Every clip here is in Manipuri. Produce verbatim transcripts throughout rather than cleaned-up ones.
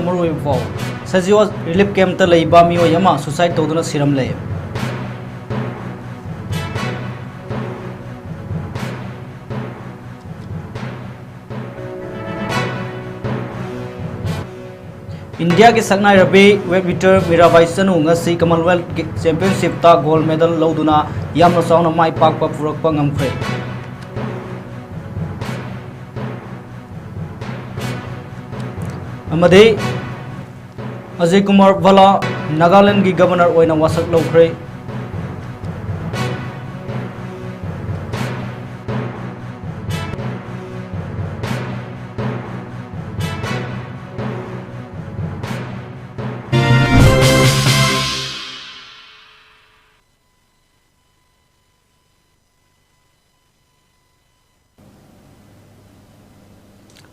ꯃꯔꯨꯑꯣꯏꯕ ꯄꯥꯎ꯫ ꯁꯖꯤꯋꯥ ꯔꯤꯂꯤꯐ ꯀꯦꯝꯞꯇ ꯂꯩꯕ ꯃꯤꯑꯣꯏ ꯑꯃ ꯁꯨꯁꯥꯏꯗ ꯇꯧꯗꯨꯅ ꯁꯤꯔꯝꯂꯦ꯫ ꯏꯟꯗꯤꯌꯥꯒꯤ ꯁꯛꯅꯥꯏꯔꯕꯤ ꯋꯦꯠ ꯂꯤꯐꯇꯔ ꯃꯤꯔꯥꯕꯥꯏ ꯆꯅꯨ ꯉꯁꯤ ꯀꯃꯟꯋꯦꯜꯊ ꯆꯦꯝꯄꯤꯌꯟꯁꯤꯞꯇ ꯒꯣꯜꯗ ꯃꯦꯗꯜ ꯂꯧꯗꯨꯅ ꯌꯥꯝꯅ ꯆꯥꯎꯅ ꯃꯥꯏ ꯄꯥꯛꯄ ꯄꯨꯔꯛꯄ ꯉꯝꯈ꯭ꯔꯦ꯫ ꯑꯃꯗꯤ ꯑꯖꯌ ꯀꯨꯃꯥꯔ ꯚꯜꯂꯥ ꯅꯥꯒꯥꯂꯦꯟꯒꯤ ꯒꯕꯔꯅꯔ ꯑꯣꯏꯅ ꯋꯥꯁꯛ ꯂꯧꯈ꯭ꯔꯦ꯫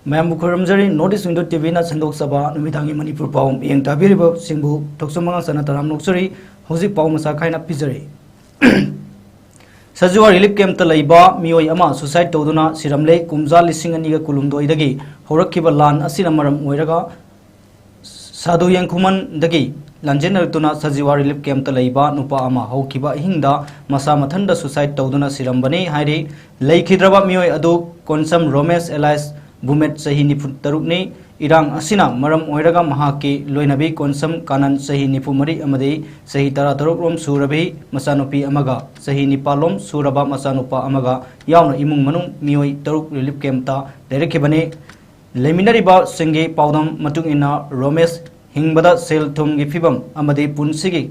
ꯃꯌꯥꯝꯕꯨ ꯈꯨꯔꯨꯝꯖꯔꯤ꯫ North East Window ꯇꯤ ꯚꯤꯅ ꯁꯟꯗꯣꯛꯆꯕ ꯅꯨꯃꯤꯗꯥꯡꯒꯤ ꯃꯅꯤꯄꯨꯔ ꯄꯥꯎ ꯃꯤꯠꯌꯦꯡ ꯇꯥꯕꯤꯔꯤꯕꯁꯤꯡꯕꯨ ꯊꯣꯛꯆꯣꯝ ꯃꯉꯥꯡꯆꯅ ꯇꯔꯥꯝꯅ ꯑꯣꯛꯆꯔꯤ꯫ ꯍꯧꯖꯤꯛ ꯄꯥꯎ ꯃꯆꯥ ꯈꯥꯏꯅ ꯄꯤꯖꯔꯤ꯫ ꯁꯖꯤꯋꯥ ꯔꯤꯂꯤꯐ ꯀꯦꯝꯞꯇ ꯂꯩꯕ ꯃꯤꯑꯣꯏ ꯑꯃ ꯁꯨꯁꯥꯏꯗ ꯇꯧꯗꯨꯅ ꯁꯤꯔꯝꯂꯦ꯫ ꯀꯨꯝꯖꯥ ꯂꯤꯁꯤꯡ ꯑꯅꯤꯒ ꯀꯨꯟꯍꯨꯝꯗꯣꯏꯗꯒꯤ ꯍꯧꯔꯛꯈꯤꯕ ꯂꯥꯟ ꯑꯁꯤꯅ ꯃꯔꯝ ꯑꯣꯏꯔꯒ ꯁꯥꯗꯨ ꯌꯦꯡꯈꯨꯃꯟꯗꯒꯤ ꯂꯥꯟꯖꯦꯟꯅꯔꯛꯇꯨꯅ ꯁꯖꯤꯋꯥ ꯔꯤꯂꯤꯐ ꯀꯦꯝꯞꯇ ꯂꯩꯕ ꯅꯨꯄꯥ ꯑꯃ ꯍꯧꯈꯤꯕ ꯑꯍꯤꯡꯗ ꯃꯁꯥ ꯃꯊꯟꯇ ꯁꯨꯁꯥꯏꯗ ꯇꯧꯗꯨꯅ ꯁꯤꯔꯝꯕꯅꯤ ꯍꯥꯏꯔꯤ꯫ ꯂꯩꯈꯤꯗ꯭ꯔꯕ ꯃꯤꯑꯣꯏ ꯑꯗꯨ ꯀꯣꯟꯁꯝ ꯔꯣꯃꯦꯁ ꯑꯦꯂꯥꯏꯁ ꯕꯨꯃꯦꯠ, ꯆꯍꯤ ꯅꯤꯐꯨ ꯇꯔꯨꯛꯅꯤ꯫ ꯏꯔꯥꯡ ꯑꯁꯤꯅ ꯃꯔꯝ ꯑꯣꯏꯔꯒ ꯃꯍꯥꯛꯀꯤ ꯂꯣꯏꯅꯕꯤ ꯀꯣꯟꯁꯝ ꯀꯥꯅꯟ, ꯆꯍꯤ ꯅꯤꯐꯨ ꯃꯔꯤ ꯑꯃꯗꯤ ꯆꯍꯤ ꯇꯔꯥ ꯇꯔꯨꯛ ꯔꯣꯝ ꯁꯨꯔꯕꯤ ꯃꯆꯥꯅꯨꯄꯤ ꯑꯃꯒ ꯆꯍꯤ ꯅꯤꯄꯥꯜ ꯂꯣꯝ ꯁꯨꯔꯕ ꯃꯆꯥꯅꯨꯄꯥ ꯑꯃꯒ ꯌꯥꯎꯅ ꯏꯃꯨꯡ ꯃꯅꯨꯡ ꯃꯤꯑꯣꯏ ꯇꯔꯨꯛ ꯔꯤꯂꯤꯐ ꯀꯦꯝꯞꯇ ꯂꯩꯔꯛꯈꯤꯕꯅꯤ꯫ ꯂꯩꯃꯤꯟꯅꯔꯤꯕꯁꯤꯡꯒꯤ ꯄꯥꯎꯗꯝ ꯃꯇꯨꯡ ꯏꯟꯅ ꯔꯣꯃꯦꯁ ꯍꯤꯡꯕꯗ ꯁꯦꯜ ꯊꯨꯝꯒꯤ ꯐꯤꯕꯝ ꯑꯃꯗꯤ ꯄꯨꯟꯁꯤꯒꯤ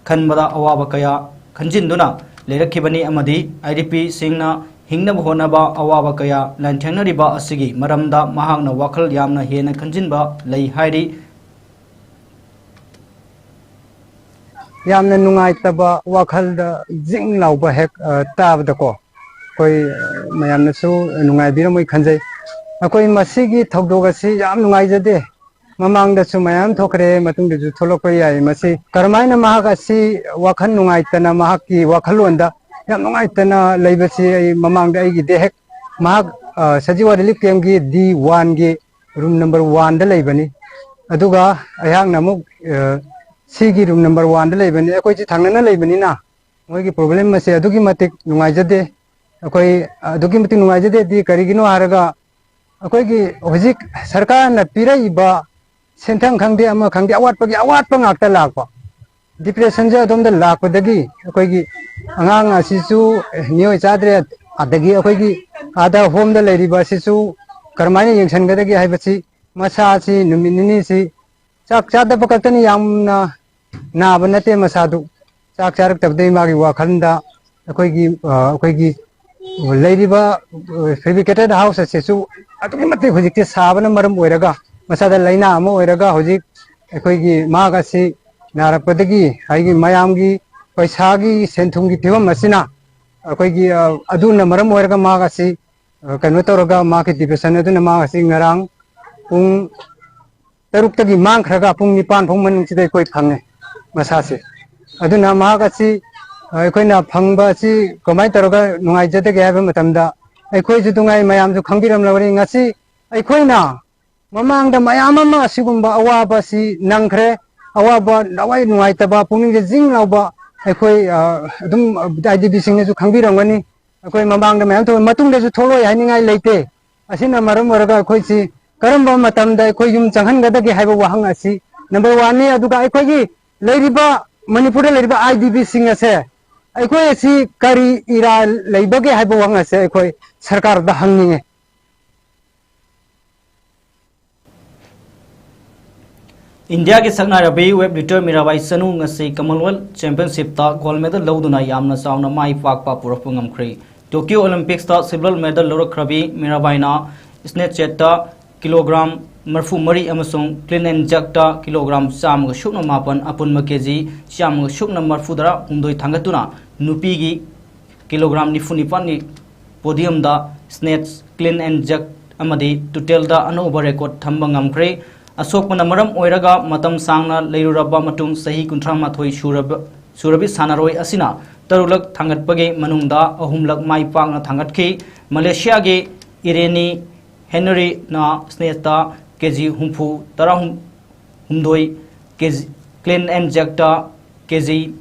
ꯈꯟꯕꯗ ꯑꯋꯥꯕ ꯀꯌꯥ ꯈꯟꯖꯤꯟꯗꯨꯅ ꯂꯩꯔꯛꯈꯤꯕꯅꯤ ꯑꯃꯗꯤ ꯑꯥꯏ ꯗꯤ ꯄꯤꯁꯤꯡꯅ ꯍꯤꯡꯅꯕ ꯍꯣꯠꯅꯕ ꯑꯋꯥꯕ ꯀꯌꯥ ꯂꯥꯟꯊꯦꯡꯅꯔꯤꯕ ꯑꯁꯤꯒꯤ ꯃꯔꯝꯗ ꯃꯍꯥꯛꯅ ꯋꯥꯈꯜ ꯌꯥꯝꯅ ꯍꯦꯟꯅ ꯈꯟꯖꯤꯟꯕ ꯂꯩ ꯍꯥꯏꯔꯤ꯫ ꯌꯥꯝꯅ ꯅꯨꯡꯉꯥꯏꯇꯕ ꯋꯥꯈꯜꯗ ꯖꯤꯡ ꯂꯥꯎꯕ ꯍꯦꯛ, ꯑ, ꯇꯥꯕꯗꯀꯣ, ꯑꯩꯈꯣꯏ, ꯑ, ꯃꯌꯥꯝꯅꯁꯨ ꯅꯨꯡꯉꯥꯏꯕꯤꯔꯝꯃꯣꯏ ꯈꯟꯖꯩ꯫ ꯑꯩꯈꯣꯏ ꯃꯁꯤꯒꯤ ꯊꯧꯗꯣꯛ ꯑꯁꯤ ꯌꯥꯝ ꯅꯨꯡꯉꯥꯏꯖꯗꯦ꯫ ꯃꯃꯥꯡꯗꯁꯨ ꯃꯌꯥꯝ ꯊꯣꯛꯈ꯭ꯔꯦ, ꯃꯇꯨꯡꯗꯁꯨ ꯊꯣꯛꯂꯛꯄ ꯌꯥꯏ꯫ ꯃꯁꯤ ꯀꯔꯝꯍꯥꯏꯅ ꯃꯍꯥꯛ ꯑꯁꯤ ꯋꯥꯈꯜ ꯅꯨꯡꯉꯥꯏꯇꯅ, ꯃꯍꯥꯛꯀꯤ ꯋꯥꯈꯜꯂꯣꯟꯗ ꯌꯥꯝ ꯅꯨꯡꯉꯥꯏꯇꯅ ꯂꯩꯕꯁꯤ ꯑꯩ ꯃꯃꯥꯡꯗ ꯑꯩꯒꯤꯗꯤ ꯍꯦꯛ ꯃꯍꯥꯛ, ꯑ, ꯁꯖꯤꯋꯥ ꯔꯤꯂꯤꯐ ꯀꯦꯝꯞꯀꯤ ꯗꯤ ꯋꯥꯟꯒꯤ ꯔꯨꯝ ꯅꯝꯕꯔ ꯋꯥꯟꯗ ꯂꯩꯕꯅꯤ꯫ ꯑꯗꯨꯒ ꯑꯩꯍꯥꯛꯅ ꯑꯃꯨꯛ, ꯑ, ꯁꯤꯒꯤ ꯔꯨꯝ ꯅꯝꯕꯔ ꯋꯥꯟꯗ ꯂꯩꯕꯅꯤ, ꯑꯩꯈꯣꯏꯁꯤ ꯊꯪꯅꯅ ꯂꯩꯕꯅꯤꯅ ꯃꯣꯏꯒꯤ ꯄ꯭ꯔꯣꯕ꯭ꯂꯦꯝ ꯑꯁꯦ ꯑꯗꯨꯛꯀꯤ ꯃꯇꯤꯛ ꯅꯨꯡꯉꯥꯏꯖꯗꯦ꯫ ꯑꯩꯈꯣꯏ ꯑꯗꯨꯛꯀꯤ ꯃꯇꯤꯛ ꯅꯨꯡꯉꯥꯏꯖꯗꯦꯗꯤ ꯀꯔꯤꯒꯤꯅꯣ ꯍꯥꯏꯔꯒ, ꯑꯩꯈꯣꯏꯒꯤ ꯍꯧꯖꯤꯛ ꯁꯔꯀꯥꯔꯅ ꯄꯤꯔꯛꯏꯕ ꯁꯦꯟꯊꯪ ꯈꯪꯗꯦ, ꯑꯃ ꯈꯪꯗꯦ, ꯑꯋꯥꯠꯄꯒꯤ ꯑꯋꯥꯠꯄ ꯉꯥꯛꯇ ꯂꯥꯛꯄ꯫ ꯗꯤꯄ꯭ꯔꯦꯁꯟꯁꯦ ꯑꯗꯣꯝꯗ ꯂꯥꯛꯄꯗꯒꯤ ꯑꯩꯈꯣꯏꯒꯤ ꯑꯉꯥꯡ ꯑꯁꯤꯁꯨ ꯃꯤꯑꯣꯏ ꯆꯥꯗ꯭ꯔꯦ, ꯑꯗꯒꯤ ꯑꯩꯈꯣꯏꯒꯤ ꯑꯥꯗ ꯍꯣꯝꯗ ꯂꯩꯔꯤꯕ ꯑꯁꯤꯁꯨ ꯀꯔꯝꯍꯥꯏꯅ ꯌꯦꯡꯁꯤꯟꯒꯗꯒꯦ ꯍꯥꯏꯕꯁꯤ, ꯃꯁꯥꯁꯤ ꯅꯨꯃꯤꯠ ꯅꯤꯅꯤꯁꯤ ꯆꯥꯛ ꯆꯥꯗꯕ ꯈꯛꯇꯅꯤ, ꯌꯥꯝꯅ ꯅꯥꯕ ꯅꯠꯇꯦ ꯃꯁꯥꯗꯨ꯫ ꯆꯥꯛ ꯆꯥꯔꯛꯇꯕꯗꯒꯤ ꯃꯥꯒꯤ ꯋꯥꯈꯜꯗ ꯑꯩꯈꯣꯏꯒꯤ, ꯑ, ꯑꯩꯈꯣꯏꯒꯤ ꯂꯩꯔꯤꯕ, ꯑ, ꯐꯦꯕ꯭ꯔꯤꯀꯦꯇꯦꯠ ꯍꯥꯎꯁ ꯑꯁꯤꯁꯨ ꯑꯗꯨꯛꯀꯤ ꯃꯇꯤꯛ ꯍꯧꯖꯤꯛꯇꯤ ꯁꯥꯕꯅ ꯃꯔꯝ ꯑꯣꯏꯔꯒ ꯃꯁꯥꯗ ꯂꯥꯏꯅꯥ ꯑꯃ ꯑꯣꯏꯔꯒ ꯍꯧꯖꯤꯛ ꯑꯩꯈꯣꯏꯒꯤ ꯃꯍꯥꯛ ꯑꯁꯤ ꯅꯥꯔꯛꯄꯗꯒꯤ ꯍꯥꯏꯗꯤ ꯃꯌꯥꯝꯒꯤ ꯄꯩꯁꯥꯒꯤ ꯁꯦꯟ ꯊꯨꯝꯒꯤ ꯐꯤꯕꯝ ꯑꯁꯤꯅ ꯑꯩꯈꯣꯏꯒꯤ, ꯑ, ꯑꯗꯨꯅ ꯃꯔꯝ ꯑꯣꯏꯔꯒ ꯃꯍꯥꯛ ꯑꯁꯤ, ꯑ, ꯀꯩꯅꯣ ꯇꯧꯔꯒ ꯃꯍꯥꯛꯀꯤ ꯗꯤꯄ꯭ꯔꯦꯁꯟ ꯑꯗꯨꯅ ꯃꯍꯥꯛ ꯑꯁꯤ ꯉꯔꯥꯡ ꯄꯨꯡ ꯇꯔꯨꯛꯇꯒꯤ ꯃꯥꯡꯈ꯭ꯔꯒ ꯄꯨꯡ ꯅꯤꯄꯥꯟ ꯐꯥꯎ ꯃꯅꯨꯡꯁꯤꯗ ꯑꯩꯈꯣꯏ ꯐꯪꯉꯦ ꯃꯁꯥꯁꯦ꯫ ꯑꯗꯨꯅ ꯃꯍꯥꯛ ꯑꯁꯤ, ꯑ, ꯑꯩꯈꯣꯏꯅ ꯐꯪꯕ ꯑꯁꯤ ꯀꯃꯥꯏꯅ ꯇꯧꯔꯒ ꯅꯨꯡꯉꯥꯏꯖꯗꯒꯦ ꯍꯥꯏꯕ ꯃꯇꯝꯗ, ꯑꯩꯈꯣꯏꯁꯨ ꯅꯨꯡꯉꯥꯏ, ꯃꯌꯥꯝꯁꯨ ꯈꯪꯕꯤꯔꯝꯂꯕꯅꯤ꯫ ꯉꯁꯤ ꯑꯩꯈꯣꯏꯅ ꯃꯃꯥꯡꯗ ꯃꯌꯥꯝ ꯑꯃ ꯑꯁꯤꯒꯨꯝꯕ ꯑꯋꯥꯕ ꯑꯁꯤ ꯅꯪꯈ꯭ꯔꯦ꯫ ꯑꯋꯥꯕ, ꯊꯋꯥꯏ ꯅꯨꯡꯉꯥꯏꯇꯕ, ꯄꯨꯛꯅꯤꯡꯁꯦ ꯖꯤꯡ ꯂꯥꯎꯕ ꯑꯩꯈꯣꯏ, ꯑ, ꯑꯗꯨꯝ, ꯑ, ꯑꯥꯏ ꯗꯤ ꯕꯤꯁꯤꯡꯅꯁꯨ ꯈꯪꯕꯤꯔꯝꯒꯅꯤ꯫ ꯑꯩꯈꯣꯏ ꯃꯃꯥꯡꯗ ꯃꯌꯥꯝ ꯊꯣꯛꯑꯦ, ꯃꯇꯨꯡꯗꯁꯨ ꯊꯣꯛꯂꯣꯏ ꯍꯥꯏꯅꯤꯡꯉꯥꯏ ꯂꯩꯇꯦ꯫ ꯑꯁꯤꯅ ꯃꯔꯝ ꯑꯣꯏꯔꯒ ꯑꯩꯈꯣꯏꯁꯤ ꯀꯔꯝꯕ ꯃꯇꯝꯗ ꯑꯩꯈꯣꯏ ꯌꯨꯝ ꯆꯪꯍꯟꯒꯗꯒꯦ ꯍꯥꯏꯕ ꯋꯥꯍꯪ ꯑꯁꯤ ꯅꯝꯕꯔ ꯋꯥꯟꯅꯤ꯫ ꯑꯗꯨꯒ ꯑꯩꯈꯣꯏꯒꯤ ꯂꯩꯔꯤꯕ, ꯃꯅꯤꯄꯨꯔꯗ ꯂꯩꯔꯤꯕ ꯑꯥꯏ ꯗꯤ ꯕꯤꯁꯤꯡ ꯑꯁꯦ, ꯑꯩꯈꯣꯏ ꯑꯁꯤ ꯀꯔꯤ ꯏꯔꯥ ꯂꯩꯕꯒꯦ ꯍꯥꯏꯕ ꯋꯥꯍꯪ ꯑꯁꯦ ꯑꯩꯈꯣꯏ ꯁꯔꯀꯥꯔꯗ ꯍꯪꯅꯤꯡꯉꯦ꯫ ꯏꯟꯗꯤꯌꯥꯒꯤ ꯁꯛꯅꯥꯏꯔꯕꯤ ꯋꯦꯠ ꯂꯤꯐꯇꯔ ꯃꯤꯔꯥꯕꯥꯏ ꯆꯅꯨ ꯉꯁꯤ ꯀꯃꯟꯋꯦꯜꯊ ꯆꯦꯝꯄꯤꯌꯟꯁꯤꯞꯇ ꯒꯣꯜꯗ ꯃꯦꯗꯜ ꯂꯧꯗꯨꯅ ꯌꯥꯝꯅ ꯆꯥꯎꯅ ꯃꯥꯏ ꯄꯥꯛꯄ ꯄꯨꯔꯛꯄ ꯉꯝꯈ꯭ꯔꯦ꯫ ꯇꯣꯀꯤꯌꯣ ꯑꯣꯂꯤꯝꯄꯤꯛꯁꯇ ꯁꯤꯜꯚꯔ ꯃꯦꯗꯜ ꯂꯧꯔꯛꯈ꯭ꯔꯕꯤ ꯃꯤꯔꯥꯕꯥꯏꯅ ꯁ꯭ꯅꯦꯆ ꯆꯦꯠꯇ ꯀꯤꯂꯣꯒ꯭ꯔꯥꯝ ꯃꯔꯤꯐꯨ ꯃꯔꯤ ꯑꯃꯁꯨꯡ ꯀ꯭ꯂꯤꯟ ꯑꯦꯟ ꯖꯔꯛꯇ ꯀꯤꯂꯣꯒ꯭ꯔꯥꯝ ꯆꯥꯝꯃꯒ ꯁꯨꯞꯅ ꯃꯥꯄꯟ, ꯑꯄꯨꯟꯕ ꯀꯦꯖꯤ ꯆꯥꯝꯃꯒ ꯁꯨꯞꯅ ꯃꯔꯤꯐꯨꯇꯔꯥ ꯍꯨꯝꯗꯣꯏ ꯊꯥꯡꯒꯠꯇꯨꯅ ꯅꯨꯄꯤꯒꯤ ꯀꯤꯂꯣꯒ꯭ꯔꯥꯝ ꯅꯤꯐꯨ ꯅꯤꯄꯥꯟꯒꯤ ꯄꯣꯗꯤꯌꯝꯗ ꯁ꯭ꯅꯦꯆ, ꯀ꯭ꯂꯤꯟ ꯑꯦꯟ ꯖꯔꯛ ꯑꯃꯗꯤ ꯇꯣꯇꯦꯜꯗ ꯑꯅꯧꯕ ꯔꯦꯀꯣꯔꯗ ꯊꯝꯕ ꯉꯝꯈ꯭ꯔꯦ꯫ ꯑꯁꯣꯛꯄꯅ ꯃꯔꯝ ꯑꯣꯏꯔꯒ ꯃꯇꯝ ꯁꯥꯡꯅ ꯂꯩꯔꯨꯔꯕ ꯃꯇꯨꯡ ꯆꯍꯤ ꯀꯨꯟꯊ꯭ꯔꯥ ꯃꯥꯊꯣꯏ ꯁꯨꯔꯕ, ꯁꯨꯔꯕꯤ ꯁꯥꯟꯅꯔꯣꯏ ꯑꯁꯤꯅ ꯇꯔꯨꯛꯂꯛ ꯊꯥꯡꯒꯠꯄꯒꯤ ꯃꯅꯨꯡꯗ ꯑꯍꯨꯝꯂꯛ ꯃꯥꯏ ꯄꯥꯛꯅ ꯊꯥꯡꯒꯠꯈꯤ꯫ ꯃꯂꯦꯁꯤꯌꯥꯒꯤ ꯏꯔꯦꯅꯤ ꯍꯦꯅꯔꯤꯅ ꯁ꯭ꯅꯦꯆꯇ ꯀꯦꯖꯤ ꯍꯨꯝꯐꯨ, ꯇꯔꯥꯍꯨꯝ-, ꯍꯨꯝꯗꯣꯏ, ꯀꯦ ꯖꯤ, clean and jerkꯇ ꯀꯦ ꯖꯤ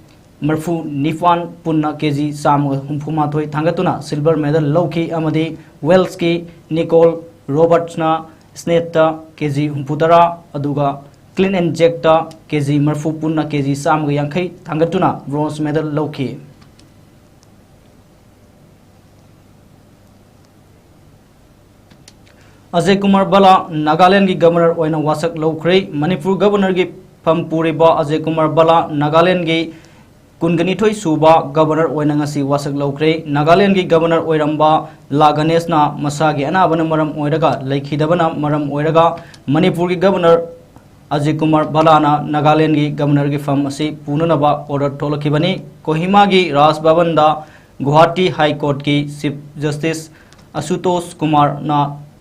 ꯃꯔꯤꯐꯨ ꯅꯤꯄꯥꯟ, ꯄꯨꯟꯅ ꯀꯦ ꯖꯤ ꯆꯥꯝꯃꯒ ꯍꯨꯝꯐꯨ ꯃꯥꯊꯣꯏ ꯊꯥꯡꯒꯠꯇꯨꯅ silver medal ꯂꯧꯈꯤ ꯑꯃꯗꯤ Walesꯀꯤ Nicole Robertsꯅ snatchꯇ ꯀꯦ ꯖꯤ ꯍꯨꯝꯐꯨꯇꯔꯥ, ꯑꯗꯨꯒ clean and jerkꯇ ꯀꯦ ꯖꯤ ꯃꯔꯤꯐꯨ, ꯄꯨꯟꯅ ꯀꯦ ꯖꯤ ꯆꯥꯝꯃꯒ ꯌꯥꯡꯈꯩ ꯊꯥꯡꯒꯠꯇꯨꯅ bronze medal ꯂꯧꯈꯤ꯫ ꯑꯖꯌ ꯀꯨꯃꯥꯔ ꯚꯜꯂꯥ ꯅꯥꯒꯥꯂꯦꯟꯒꯤ governor ꯑꯣꯏꯅ ꯋꯥꯁꯛ ꯂꯧꯈ꯭ꯔꯦ꯫ ꯃꯅꯤꯄꯨꯔ governorꯒꯤ ꯐꯝ ꯄꯨꯔꯤꯕ ꯑꯖꯌ ꯀꯨꯃꯥꯔ ꯚꯜꯂꯥ ꯅꯥꯒꯥꯂꯦꯟꯒꯤ ꯀꯨꯟꯒꯅꯤꯊꯣꯏ ꯁꯨꯕ governor ꯑꯣꯏꯅ ꯉꯁꯤ ꯋꯥꯁꯛ ꯂꯧꯈ꯭ꯔꯦ꯫ ꯅꯥꯒꯥꯂꯦꯟꯒꯤ governor ꯑꯣꯏꯔꯝꯕ ꯂꯥ ꯒꯅꯦꯁꯅ ꯃꯁꯥꯒꯤ ꯑꯅꯥꯕꯅ ꯃꯔꯝ ꯑꯣꯏꯔꯒ ꯂꯩꯈꯤꯗꯕꯅ ꯃꯔꯝ ꯑꯣꯏꯔꯒ ꯃꯅꯤꯄꯨꯔꯒꯤ governor ꯑꯖꯌ ꯀꯨꯃꯥꯔ ꯚꯜꯂꯥꯅ ꯅꯥꯒꯥꯂꯦꯟꯒꯤ governorꯒꯤ ꯐꯝ ꯑꯁꯤ ꯄꯨꯅꯅꯕ order ꯊꯣꯛꯂꯛꯈꯤꯕꯅꯤ꯫ ꯀꯣꯍꯤꯃꯥꯒꯤ ꯔꯥꯖ ꯚꯕꯟꯗ ꯒꯨꯋꯥꯍꯥꯇꯤ High Courtꯀꯤ Chief Justice ꯑꯁꯨꯇꯣꯁ ꯀꯨꯃꯥꯔꯅ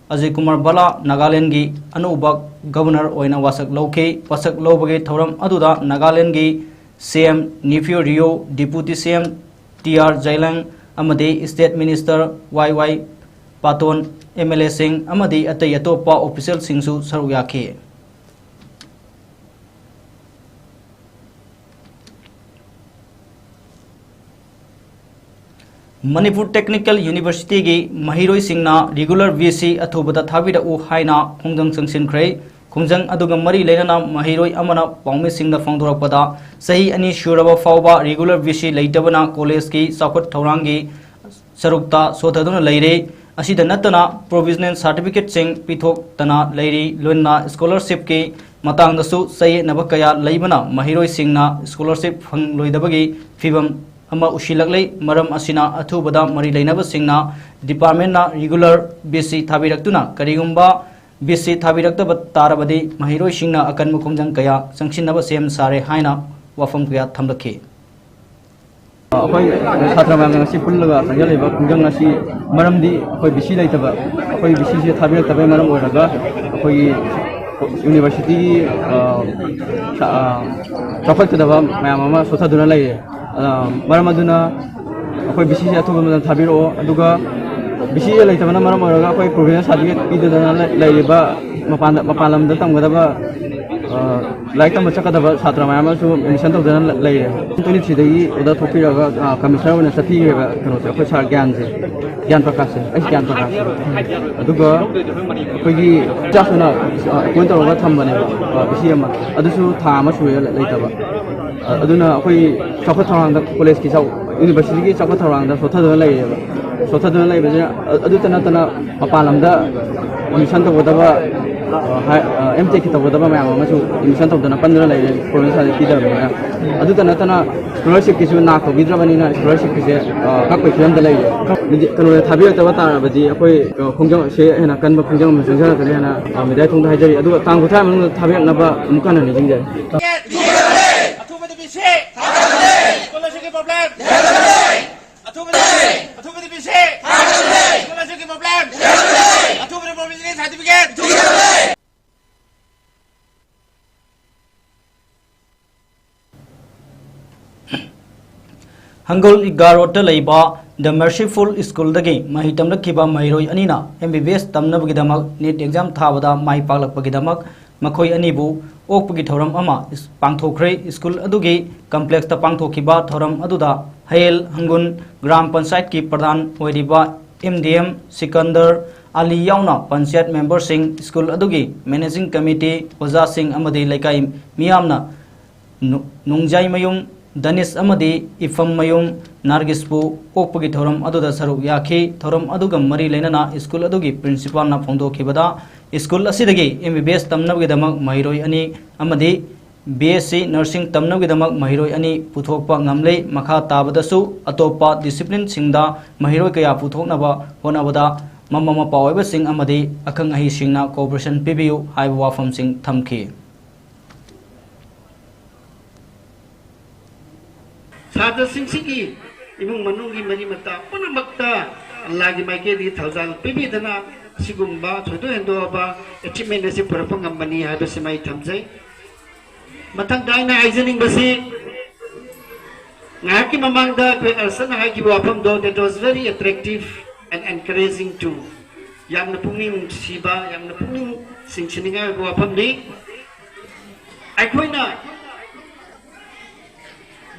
ꯑꯖꯌ ꯀꯨꯃꯥꯔ ꯚꯜꯂꯥ ꯅꯥꯒꯥꯂꯦꯟꯒꯤ ꯑꯅꯧꯕ governor ꯑꯣꯏꯅ ꯋꯥꯁꯛ ꯂꯧꯈꯤ꯫ ꯋꯥꯁꯛ ꯂꯧꯕꯒꯤ ꯊꯧꯔꯝ ꯑꯗꯨꯗ ꯅꯥꯒꯥꯂꯦꯟꯒꯤ C M Neiphiu Rio, Deputy C M T R Zeliang ꯑꯃꯗꯤ State Minister Y Y Patton, M L Aꯁꯤꯡ ꯑꯃꯗꯤ ꯑꯇꯩ ꯑꯇꯣꯞꯄ officialꯁꯤꯡꯁꯨ ꯁꯔꯨꯛ ꯌꯥꯈꯤ꯫ ꯃꯅꯤꯄꯨꯔ Technical Universityꯒꯤ ꯃꯍꯩꯔꯣꯏꯁꯤꯡꯅ regular V C ꯑꯊꯨꯕꯗ ꯊꯥꯕꯤꯔꯛꯎ ꯍꯥꯏꯅ ꯈꯣꯡꯖꯪ ꯆꯪꯁꯤꯟꯈ꯭ꯔꯦ꯫ ꯈꯣꯡꯖꯪ ꯑꯗꯨꯒ ꯃꯔꯤ ꯂꯩꯅꯅ ꯃꯍꯩꯔꯣꯏ ꯑꯃꯅ ꯄꯥꯎꯃꯤꯁꯤꯡꯗ ꯐꯣꯡꯗꯣꯔꯛꯄꯗ, ꯆꯍꯤ ꯑꯅꯤ ꯁꯨꯔꯕ ꯐꯥꯎꯕ regular V C ꯂꯩꯇꯕꯅ collegeꯀꯤ ꯆꯥꯎꯈꯠ ꯊꯧꯔꯥꯡꯒꯤ ꯁꯔꯨꯛꯇ ꯁꯣꯊꯗꯨꯅ ꯂꯩꯔꯦ꯫ ꯑꯁꯤꯗ ꯅꯠꯇꯅ provisional certificateꯁꯤꯡ ꯄꯤꯊꯣꯛꯇꯅ ꯂꯩꯔꯤ꯫ ꯂꯣꯏꯅꯅ scholarshipꯀꯤ ꯃꯇꯥꯡꯗꯁꯨ ꯆꯌꯦꯠꯅꯕ ꯀꯌꯥ ꯂꯩꯕꯅ ꯃꯍꯩꯔꯣꯏꯁꯤꯡꯅ scholarship ꯐꯪꯂꯣꯏꯗꯕꯒꯤ ꯐꯤꯚꯝ ꯑꯃ ꯎꯁꯤꯜꯂꯛꯂꯦ꯫ ꯃꯔꯝ ꯑꯁꯤꯅ ꯑꯊꯨꯕꯗ ꯃꯔꯤ ꯂꯩꯅꯕꯁꯤꯡꯅ departmentꯅ regular V C ꯊꯥꯕꯤꯔꯛꯇꯨꯅ, ꯀꯔꯤꯒꯨꯝꯕ V C ꯊꯥꯕꯤꯔꯛꯇꯕ ꯇꯥꯔꯕꯗꯤ ꯃꯍꯩꯔꯣꯏꯁꯤꯡꯅ ꯑꯀꯟꯕ ꯈꯣꯡꯖꯪ ꯀꯌꯥ ꯆꯪꯁꯤꯟꯅꯕ ꯁꯦꯝ ꯁꯥꯔꯦ ꯍꯥꯏꯅ ꯋꯥꯐꯝ ꯀꯌꯥ ꯊꯝꯂꯛꯈꯤ꯫ ꯑꯩꯈꯣꯏ ꯁꯥꯇ꯭ꯔ ꯃꯌꯥꯝꯅ ꯉꯁꯤ ꯄꯨꯜꯂꯒ ꯆꯪꯁꯤꯜꯂꯤꯕ ꯈꯣꯡꯖꯪ ꯑꯁꯤ ꯃꯔꯝꯗꯤ ꯑꯩꯈꯣꯏ V C ꯂꯩꯇꯕ, ꯑꯩꯈꯣꯏ V Cꯁꯦ ꯊꯥꯕꯤꯔꯛꯇꯕꯩ ꯃꯔꯝ ꯑꯣꯏꯔꯒ ꯑꯩꯈꯣꯏꯒꯤ universityꯒꯤ, ꯑ, ꯁ-, ꯑ, ꯆꯥꯎꯈꯠꯀꯗꯕ ꯃꯌꯥꯝ ꯑꯃ ꯁꯣꯊꯗꯨꯅ ꯂꯩꯔꯦ꯫ ꯑ, ꯃꯔꯝ ꯑꯗꯨꯅ ꯑꯩꯈꯣꯏ V Cꯁꯦ ꯑꯊꯨꯕ ꯃꯇꯝꯗ ꯊꯥꯕꯤꯔꯛꯑꯣ꯫ ꯑꯗꯨꯒ V C ꯂꯩꯇꯕꯅ ꯃꯔꯝ ꯑꯣꯏꯔꯒ ꯑꯩꯈꯣꯏ provisional certificate ꯄꯤꯗꯗꯅ ꯂꯩ-, ꯂꯩꯔꯤꯕ ꯃꯄꯥꯟꯗ, ꯃꯄꯥꯟ ꯂꯝꯗ ꯇꯝꯒꯗꯕ, ꯑ, ꯂꯥꯏꯔꯤꯛ ꯇꯝꯕ ꯆꯠꯀꯗꯕ ꯁꯥꯇ꯭ꯔ ꯃꯌꯥꯝ ꯑꯃꯁꯨ ꯑꯦꯗꯃꯤꯁꯟ ꯇꯧꯗꯅ ꯂꯩꯔꯦ꯫ ꯇ꯭ꯋꯦꯟꯇꯤ ꯊ꯭ꯔꯤꯗꯒꯤ ꯑꯣꯔꯗꯔ ꯊꯣꯛꯄꯤꯔꯒ ꯀꯃꯤꯁꯅꯔ ꯑꯣꯏꯅ ꯆꯠꯄꯤꯈ꯭ꯔꯦꯕ ꯀꯩꯅꯣꯁꯦ, ꯑꯩꯈꯣꯏ ꯁꯥꯔ ꯒ꯭ꯌꯥꯟꯁꯦ, ꯒ꯭ꯌꯥꯟ ꯄ꯭ꯔꯀꯥꯁꯁꯦ, ꯑꯩꯁꯦ ꯒ꯭ꯌꯥꯟ ꯄ꯭ꯔꯀꯥꯁ꯫ ꯑꯗꯨꯒ ꯑꯩꯈꯣꯏꯒꯤ ꯆꯥꯛꯁꯨꯅ ꯑꯦꯄꯣꯏꯟ ꯇꯧꯔꯒ ꯊꯝꯕꯅꯦꯕ, ꯚꯤ ꯁꯤ ꯑꯃ, ꯑꯗꯨꯁꯨ ꯊꯥ ꯑꯃ ꯁꯨꯔꯦ ꯂꯩꯇꯕ꯫ ꯑꯗꯨꯅ ꯑꯩꯈꯣꯏ ꯆꯥꯎꯈꯠ ꯊꯧꯔꯥꯡꯗ, ꯀꯣꯂꯦꯖꯀꯤ ꯆꯥꯎ-, ꯌꯨꯅꯤꯚꯔꯁꯤꯇꯤꯒꯤ ꯆꯥꯎꯈꯠ ꯊꯧꯔꯥꯡꯗ ꯁꯣꯠꯊꯗꯨꯅ ꯂꯩꯔꯦꯕ꯫ ꯁꯣꯠꯊꯗꯨꯅ ꯂꯩꯕꯁꯤꯅ, ꯑ-, ꯑꯗꯨꯇ ꯅꯠꯇꯅ ꯃꯄꯥꯟ ꯂꯝꯗ ꯑꯦꯗꯃꯤꯁꯟ ꯇꯧꯒꯗꯕ, ꯑ, ꯍꯥꯏ-, ꯑ, ꯑꯦꯝ ꯇꯦꯛꯀꯤ ꯇꯧꯒꯗꯕ ꯃꯌꯥꯝ ꯑꯃꯁꯨ ꯑꯦꯗꯃꯤꯁꯟ ꯇꯧꯗꯅ ꯄꯟꯗꯨꯅ ꯂꯩꯔꯦ, ꯄ꯭ꯔꯣꯚꯤꯟꯁ ꯄꯤꯗꯕꯅꯤꯅ꯫ ꯑꯗꯨꯇ ꯅꯠꯇꯅ ꯁ꯭ꯀꯣꯂꯔꯁꯤꯞꯀꯤꯁꯨ ꯅꯥ ꯈꯣꯕꯤꯗ꯭ꯔꯕꯅꯤꯅ ꯁ꯭ꯀꯣꯂꯔꯁꯤꯞꯀꯤꯁꯦ, ꯑ, ꯀꯛꯄꯒꯤ ꯐꯤꯕꯝꯗ ꯂꯩꯔꯦ꯫ ꯍꯥꯏꯗꯤ ꯀꯩꯅꯣꯗ ꯊꯥꯕꯤꯔꯛꯇꯕ ꯇꯥꯔꯕꯗꯤ ꯑꯩꯈꯣꯏ, ꯑ, ꯈꯣꯡꯖꯪ-, ꯁꯦ ꯍꯦꯟꯅ ꯀꯟꯕ ꯈꯣꯡꯖꯪ ꯑꯃ ꯆꯪꯁꯤꯜꯂꯛꯀꯅꯤ ꯍꯥꯏꯅ, ꯑ, ꯃꯦꯗꯤꯌꯥ ꯊꯣꯡꯗ ꯍꯥꯏꯖꯔꯤ꯫ ꯑꯗꯨꯒ ꯇꯥꯡ ꯀꯨꯟꯊ꯭ꯔꯥ ꯃꯅꯨꯡꯗ ꯊꯥꯕꯤꯔꯛꯅꯕ ꯑꯃꯨꯛ ꯍꯟꯅ ꯅꯤꯡꯁꯤꯡꯖꯔꯤ꯫ ꯑꯊꯨꯕꯗ ꯄꯤꯁꯤ! ꯁ꯭ꯀꯣꯂꯔꯁꯤꯞꯀꯤ ꯄ꯭ꯔꯣꯕ꯭ꯂꯦꯝ! ꯑꯊꯨꯕꯗ, ꯑꯊꯨꯕꯗ ꯄꯤꯁꯤ! ꯁ꯭ꯀꯣꯂꯔꯁꯤꯞꯀꯤ ꯄ꯭ꯔꯣꯕ꯭ꯂꯦꯝ! ꯑꯊꯨꯕꯗ ꯄ꯭ꯔꯣꯕꯤꯖꯅꯦꯜ ꯁꯥꯔꯇꯤꯐꯤꯀꯦꯠ! ꯍꯪꯒꯣꯜ ꯏꯒꯥ ꯔꯣꯗꯇ ꯂꯩꯕ ꯗ ꯃꯔꯁꯤꯐꯨꯜ ꯁ꯭ꯀꯨꯜꯗꯒꯤ ꯃꯍꯩ ꯇꯝꯂꯛꯈꯤꯕ ꯃꯍꯩꯔꯣꯏ ꯑꯅꯤꯅ ꯑꯦꯝ ꯕꯤ ꯕꯤ ꯑꯦꯁ ꯇꯝꯅꯕꯒꯤꯗꯃꯛ ꯅꯤꯠ ꯑꯦꯛꯖꯥꯝ ꯊꯥꯕꯗ ꯃꯥꯏ ꯄꯥꯛꯂꯛꯄꯒꯤꯗꯃꯛ ꯃꯈꯣꯏ ꯑꯅꯤꯕꯨ ꯑꯣꯛꯄꯒꯤ ꯊꯧꯔꯝ ꯑꯃ ꯏꯁ-, ꯄꯥꯡꯊꯣꯛꯈ꯭ꯔꯦ꯫ ꯁ꯭ꯀꯨꯜ ꯑꯗꯨꯒꯤ ꯀꯝꯄ꯭ꯂꯦꯛꯁꯇ ꯄꯥꯡꯊꯣꯛꯈꯤꯕ ꯊꯧꯔꯝ ꯑꯗꯨꯗ ꯍꯌꯦꯜ ꯍꯪꯒꯨꯟ ꯒ꯭ꯔꯥꯝ ꯄꯟꯆꯥꯌꯠꯀꯤ ꯄ꯭ꯔꯙꯥꯟ ꯑꯣꯏꯔꯤꯕ ꯑꯦꯝ ꯗꯤ ꯑꯦꯝ ꯁꯤꯀꯟꯗꯔ ꯑꯂꯤ ꯌꯥꯎꯅ ꯄꯟꯆꯥꯌꯠ ꯃꯦꯝꯕꯔꯁꯤꯡ, ꯁ꯭ꯀꯨꯜ ꯑꯗꯨꯒꯤ ꯃꯦꯅꯦꯖꯤꯡ ꯀꯃꯤꯇꯤ, ꯑꯣꯖꯥꯁꯤꯡ ꯑꯃꯗꯤ ꯂꯩꯀꯥꯏ ꯃꯤꯌꯥꯝꯅ ꯅꯨ-, ꯅꯣꯡꯖꯥꯏꯃꯌꯨꯝ ꯗꯅꯤꯁ ꯑꯃꯗꯤ ꯏꯐꯝꯃꯌꯨꯝ ꯅꯥꯔꯒꯤꯁꯄꯨ ꯑꯣꯛꯄꯒꯤ ꯊꯧꯔꯝ ꯑꯗꯨꯗ ꯁꯔꯨꯛ ꯌꯥꯈꯤ꯫ ꯊꯧꯔꯝ ꯑꯗꯨꯒ ꯃꯔꯤ ꯂꯩꯅꯅ ꯁ꯭ꯀꯨꯜ ꯑꯗꯨꯒꯤ ꯄ꯭ꯔꯤꯟꯁꯤꯄꯥꯜꯅ ꯐꯣꯡꯗꯣꯛꯈꯤꯕꯗ, ꯁ꯭ꯀꯨꯜ ꯑꯁꯤꯗꯒꯤ ꯑꯦꯝ ꯕꯤ ꯕꯤ ꯑꯦꯁ ꯇꯝꯅꯕꯒꯤꯗꯃꯛ ꯃꯍꯩꯔꯣꯏ ꯑꯅꯤ ꯑꯃꯗꯤ ꯕꯤ ꯑꯦꯁ ꯁꯤ ꯅꯔꯁꯤꯡ ꯇꯝꯅꯕꯒꯤꯗꯃꯛ ꯃꯍꯩꯔꯣꯏ ꯑꯅꯤ ꯄꯨꯊꯣꯛꯄ ꯉꯝꯂꯦ꯫ ꯃꯈꯥ ꯇꯥꯕꯗꯁꯨ ꯑꯇꯣꯞꯄ ꯗꯤꯁꯤꯄ꯭ꯂꯤꯟꯁꯤꯡꯗ ꯃꯍꯩꯔꯣꯏ ꯀꯌꯥ ꯄꯨꯊꯣꯛꯅꯕ ꯍꯣꯠꯅꯕꯗ ꯃꯃꯥ ꯃꯄꯥ ꯑꯣꯏꯕꯁꯤꯡ ꯑꯃꯗꯤ ꯑꯈꯪ ꯑꯍꯩꯁꯤꯡꯅ ꯀꯣꯑꯣꯄꯔꯦꯁꯟ ꯄꯤꯕꯤꯌꯨ ꯍꯥꯏꯕ ꯋꯥꯐꯝꯁꯤꯡ ꯊꯝꯈꯤ꯫ ꯁꯥꯇ꯭ꯔꯁꯤꯡꯁꯤꯒꯤ ꯏꯃꯨꯡ ꯃꯅꯨꯡꯒꯤ ꯃꯔꯤ ꯃꯇꯥ ꯄꯨꯝꯅꯃꯛꯇ ꯑꯜꯂꯥꯒꯤ ꯃꯥꯏꯀꯩꯗꯒꯤ ꯊꯧꯖꯥꯜ ꯄꯤꯕꯤꯗꯅ ꯑꯁꯤꯒꯨꯝꯕ ꯊꯣꯏꯗꯣꯛ ꯍꯦꯟꯗꯣꯛꯑꯕ ꯑꯦꯆꯤꯞꯃꯦꯟ ꯑꯁꯤ ꯄꯨꯔꯛꯄ ꯉꯝꯕꯅꯤ ꯍꯥꯏꯕꯁꯤꯃ ꯑꯩ ꯊꯝꯖꯩ꯫ ꯃꯊꯪꯗ ꯑꯩꯅ ꯍꯥꯏꯖꯅꯤꯡꯕꯁꯤ, ꯉꯥꯏꯍꯥꯛꯀꯤ ꯃꯃꯥꯡꯗ ꯑꯩꯈꯣꯏ ꯑꯔꯁꯟꯅ ꯍꯥꯏꯈꯤꯕ ꯋꯥꯐꯝꯗꯣ, that was very attractive and encouraging too꯫ ꯌꯥꯝꯅ ꯄꯨꯛꯅꯤꯡ ꯅꯨꯡꯁꯤꯕ, ꯌꯥꯝꯅ ꯄꯨꯛꯅꯤꯡ ꯆꯤꯡꯁꯤꯟꯅꯤꯡꯉꯥꯏ ꯑꯣꯏꯕ ꯋꯥꯐꯝꯅꯤ꯫ ꯑꯩꯈꯣꯏꯅ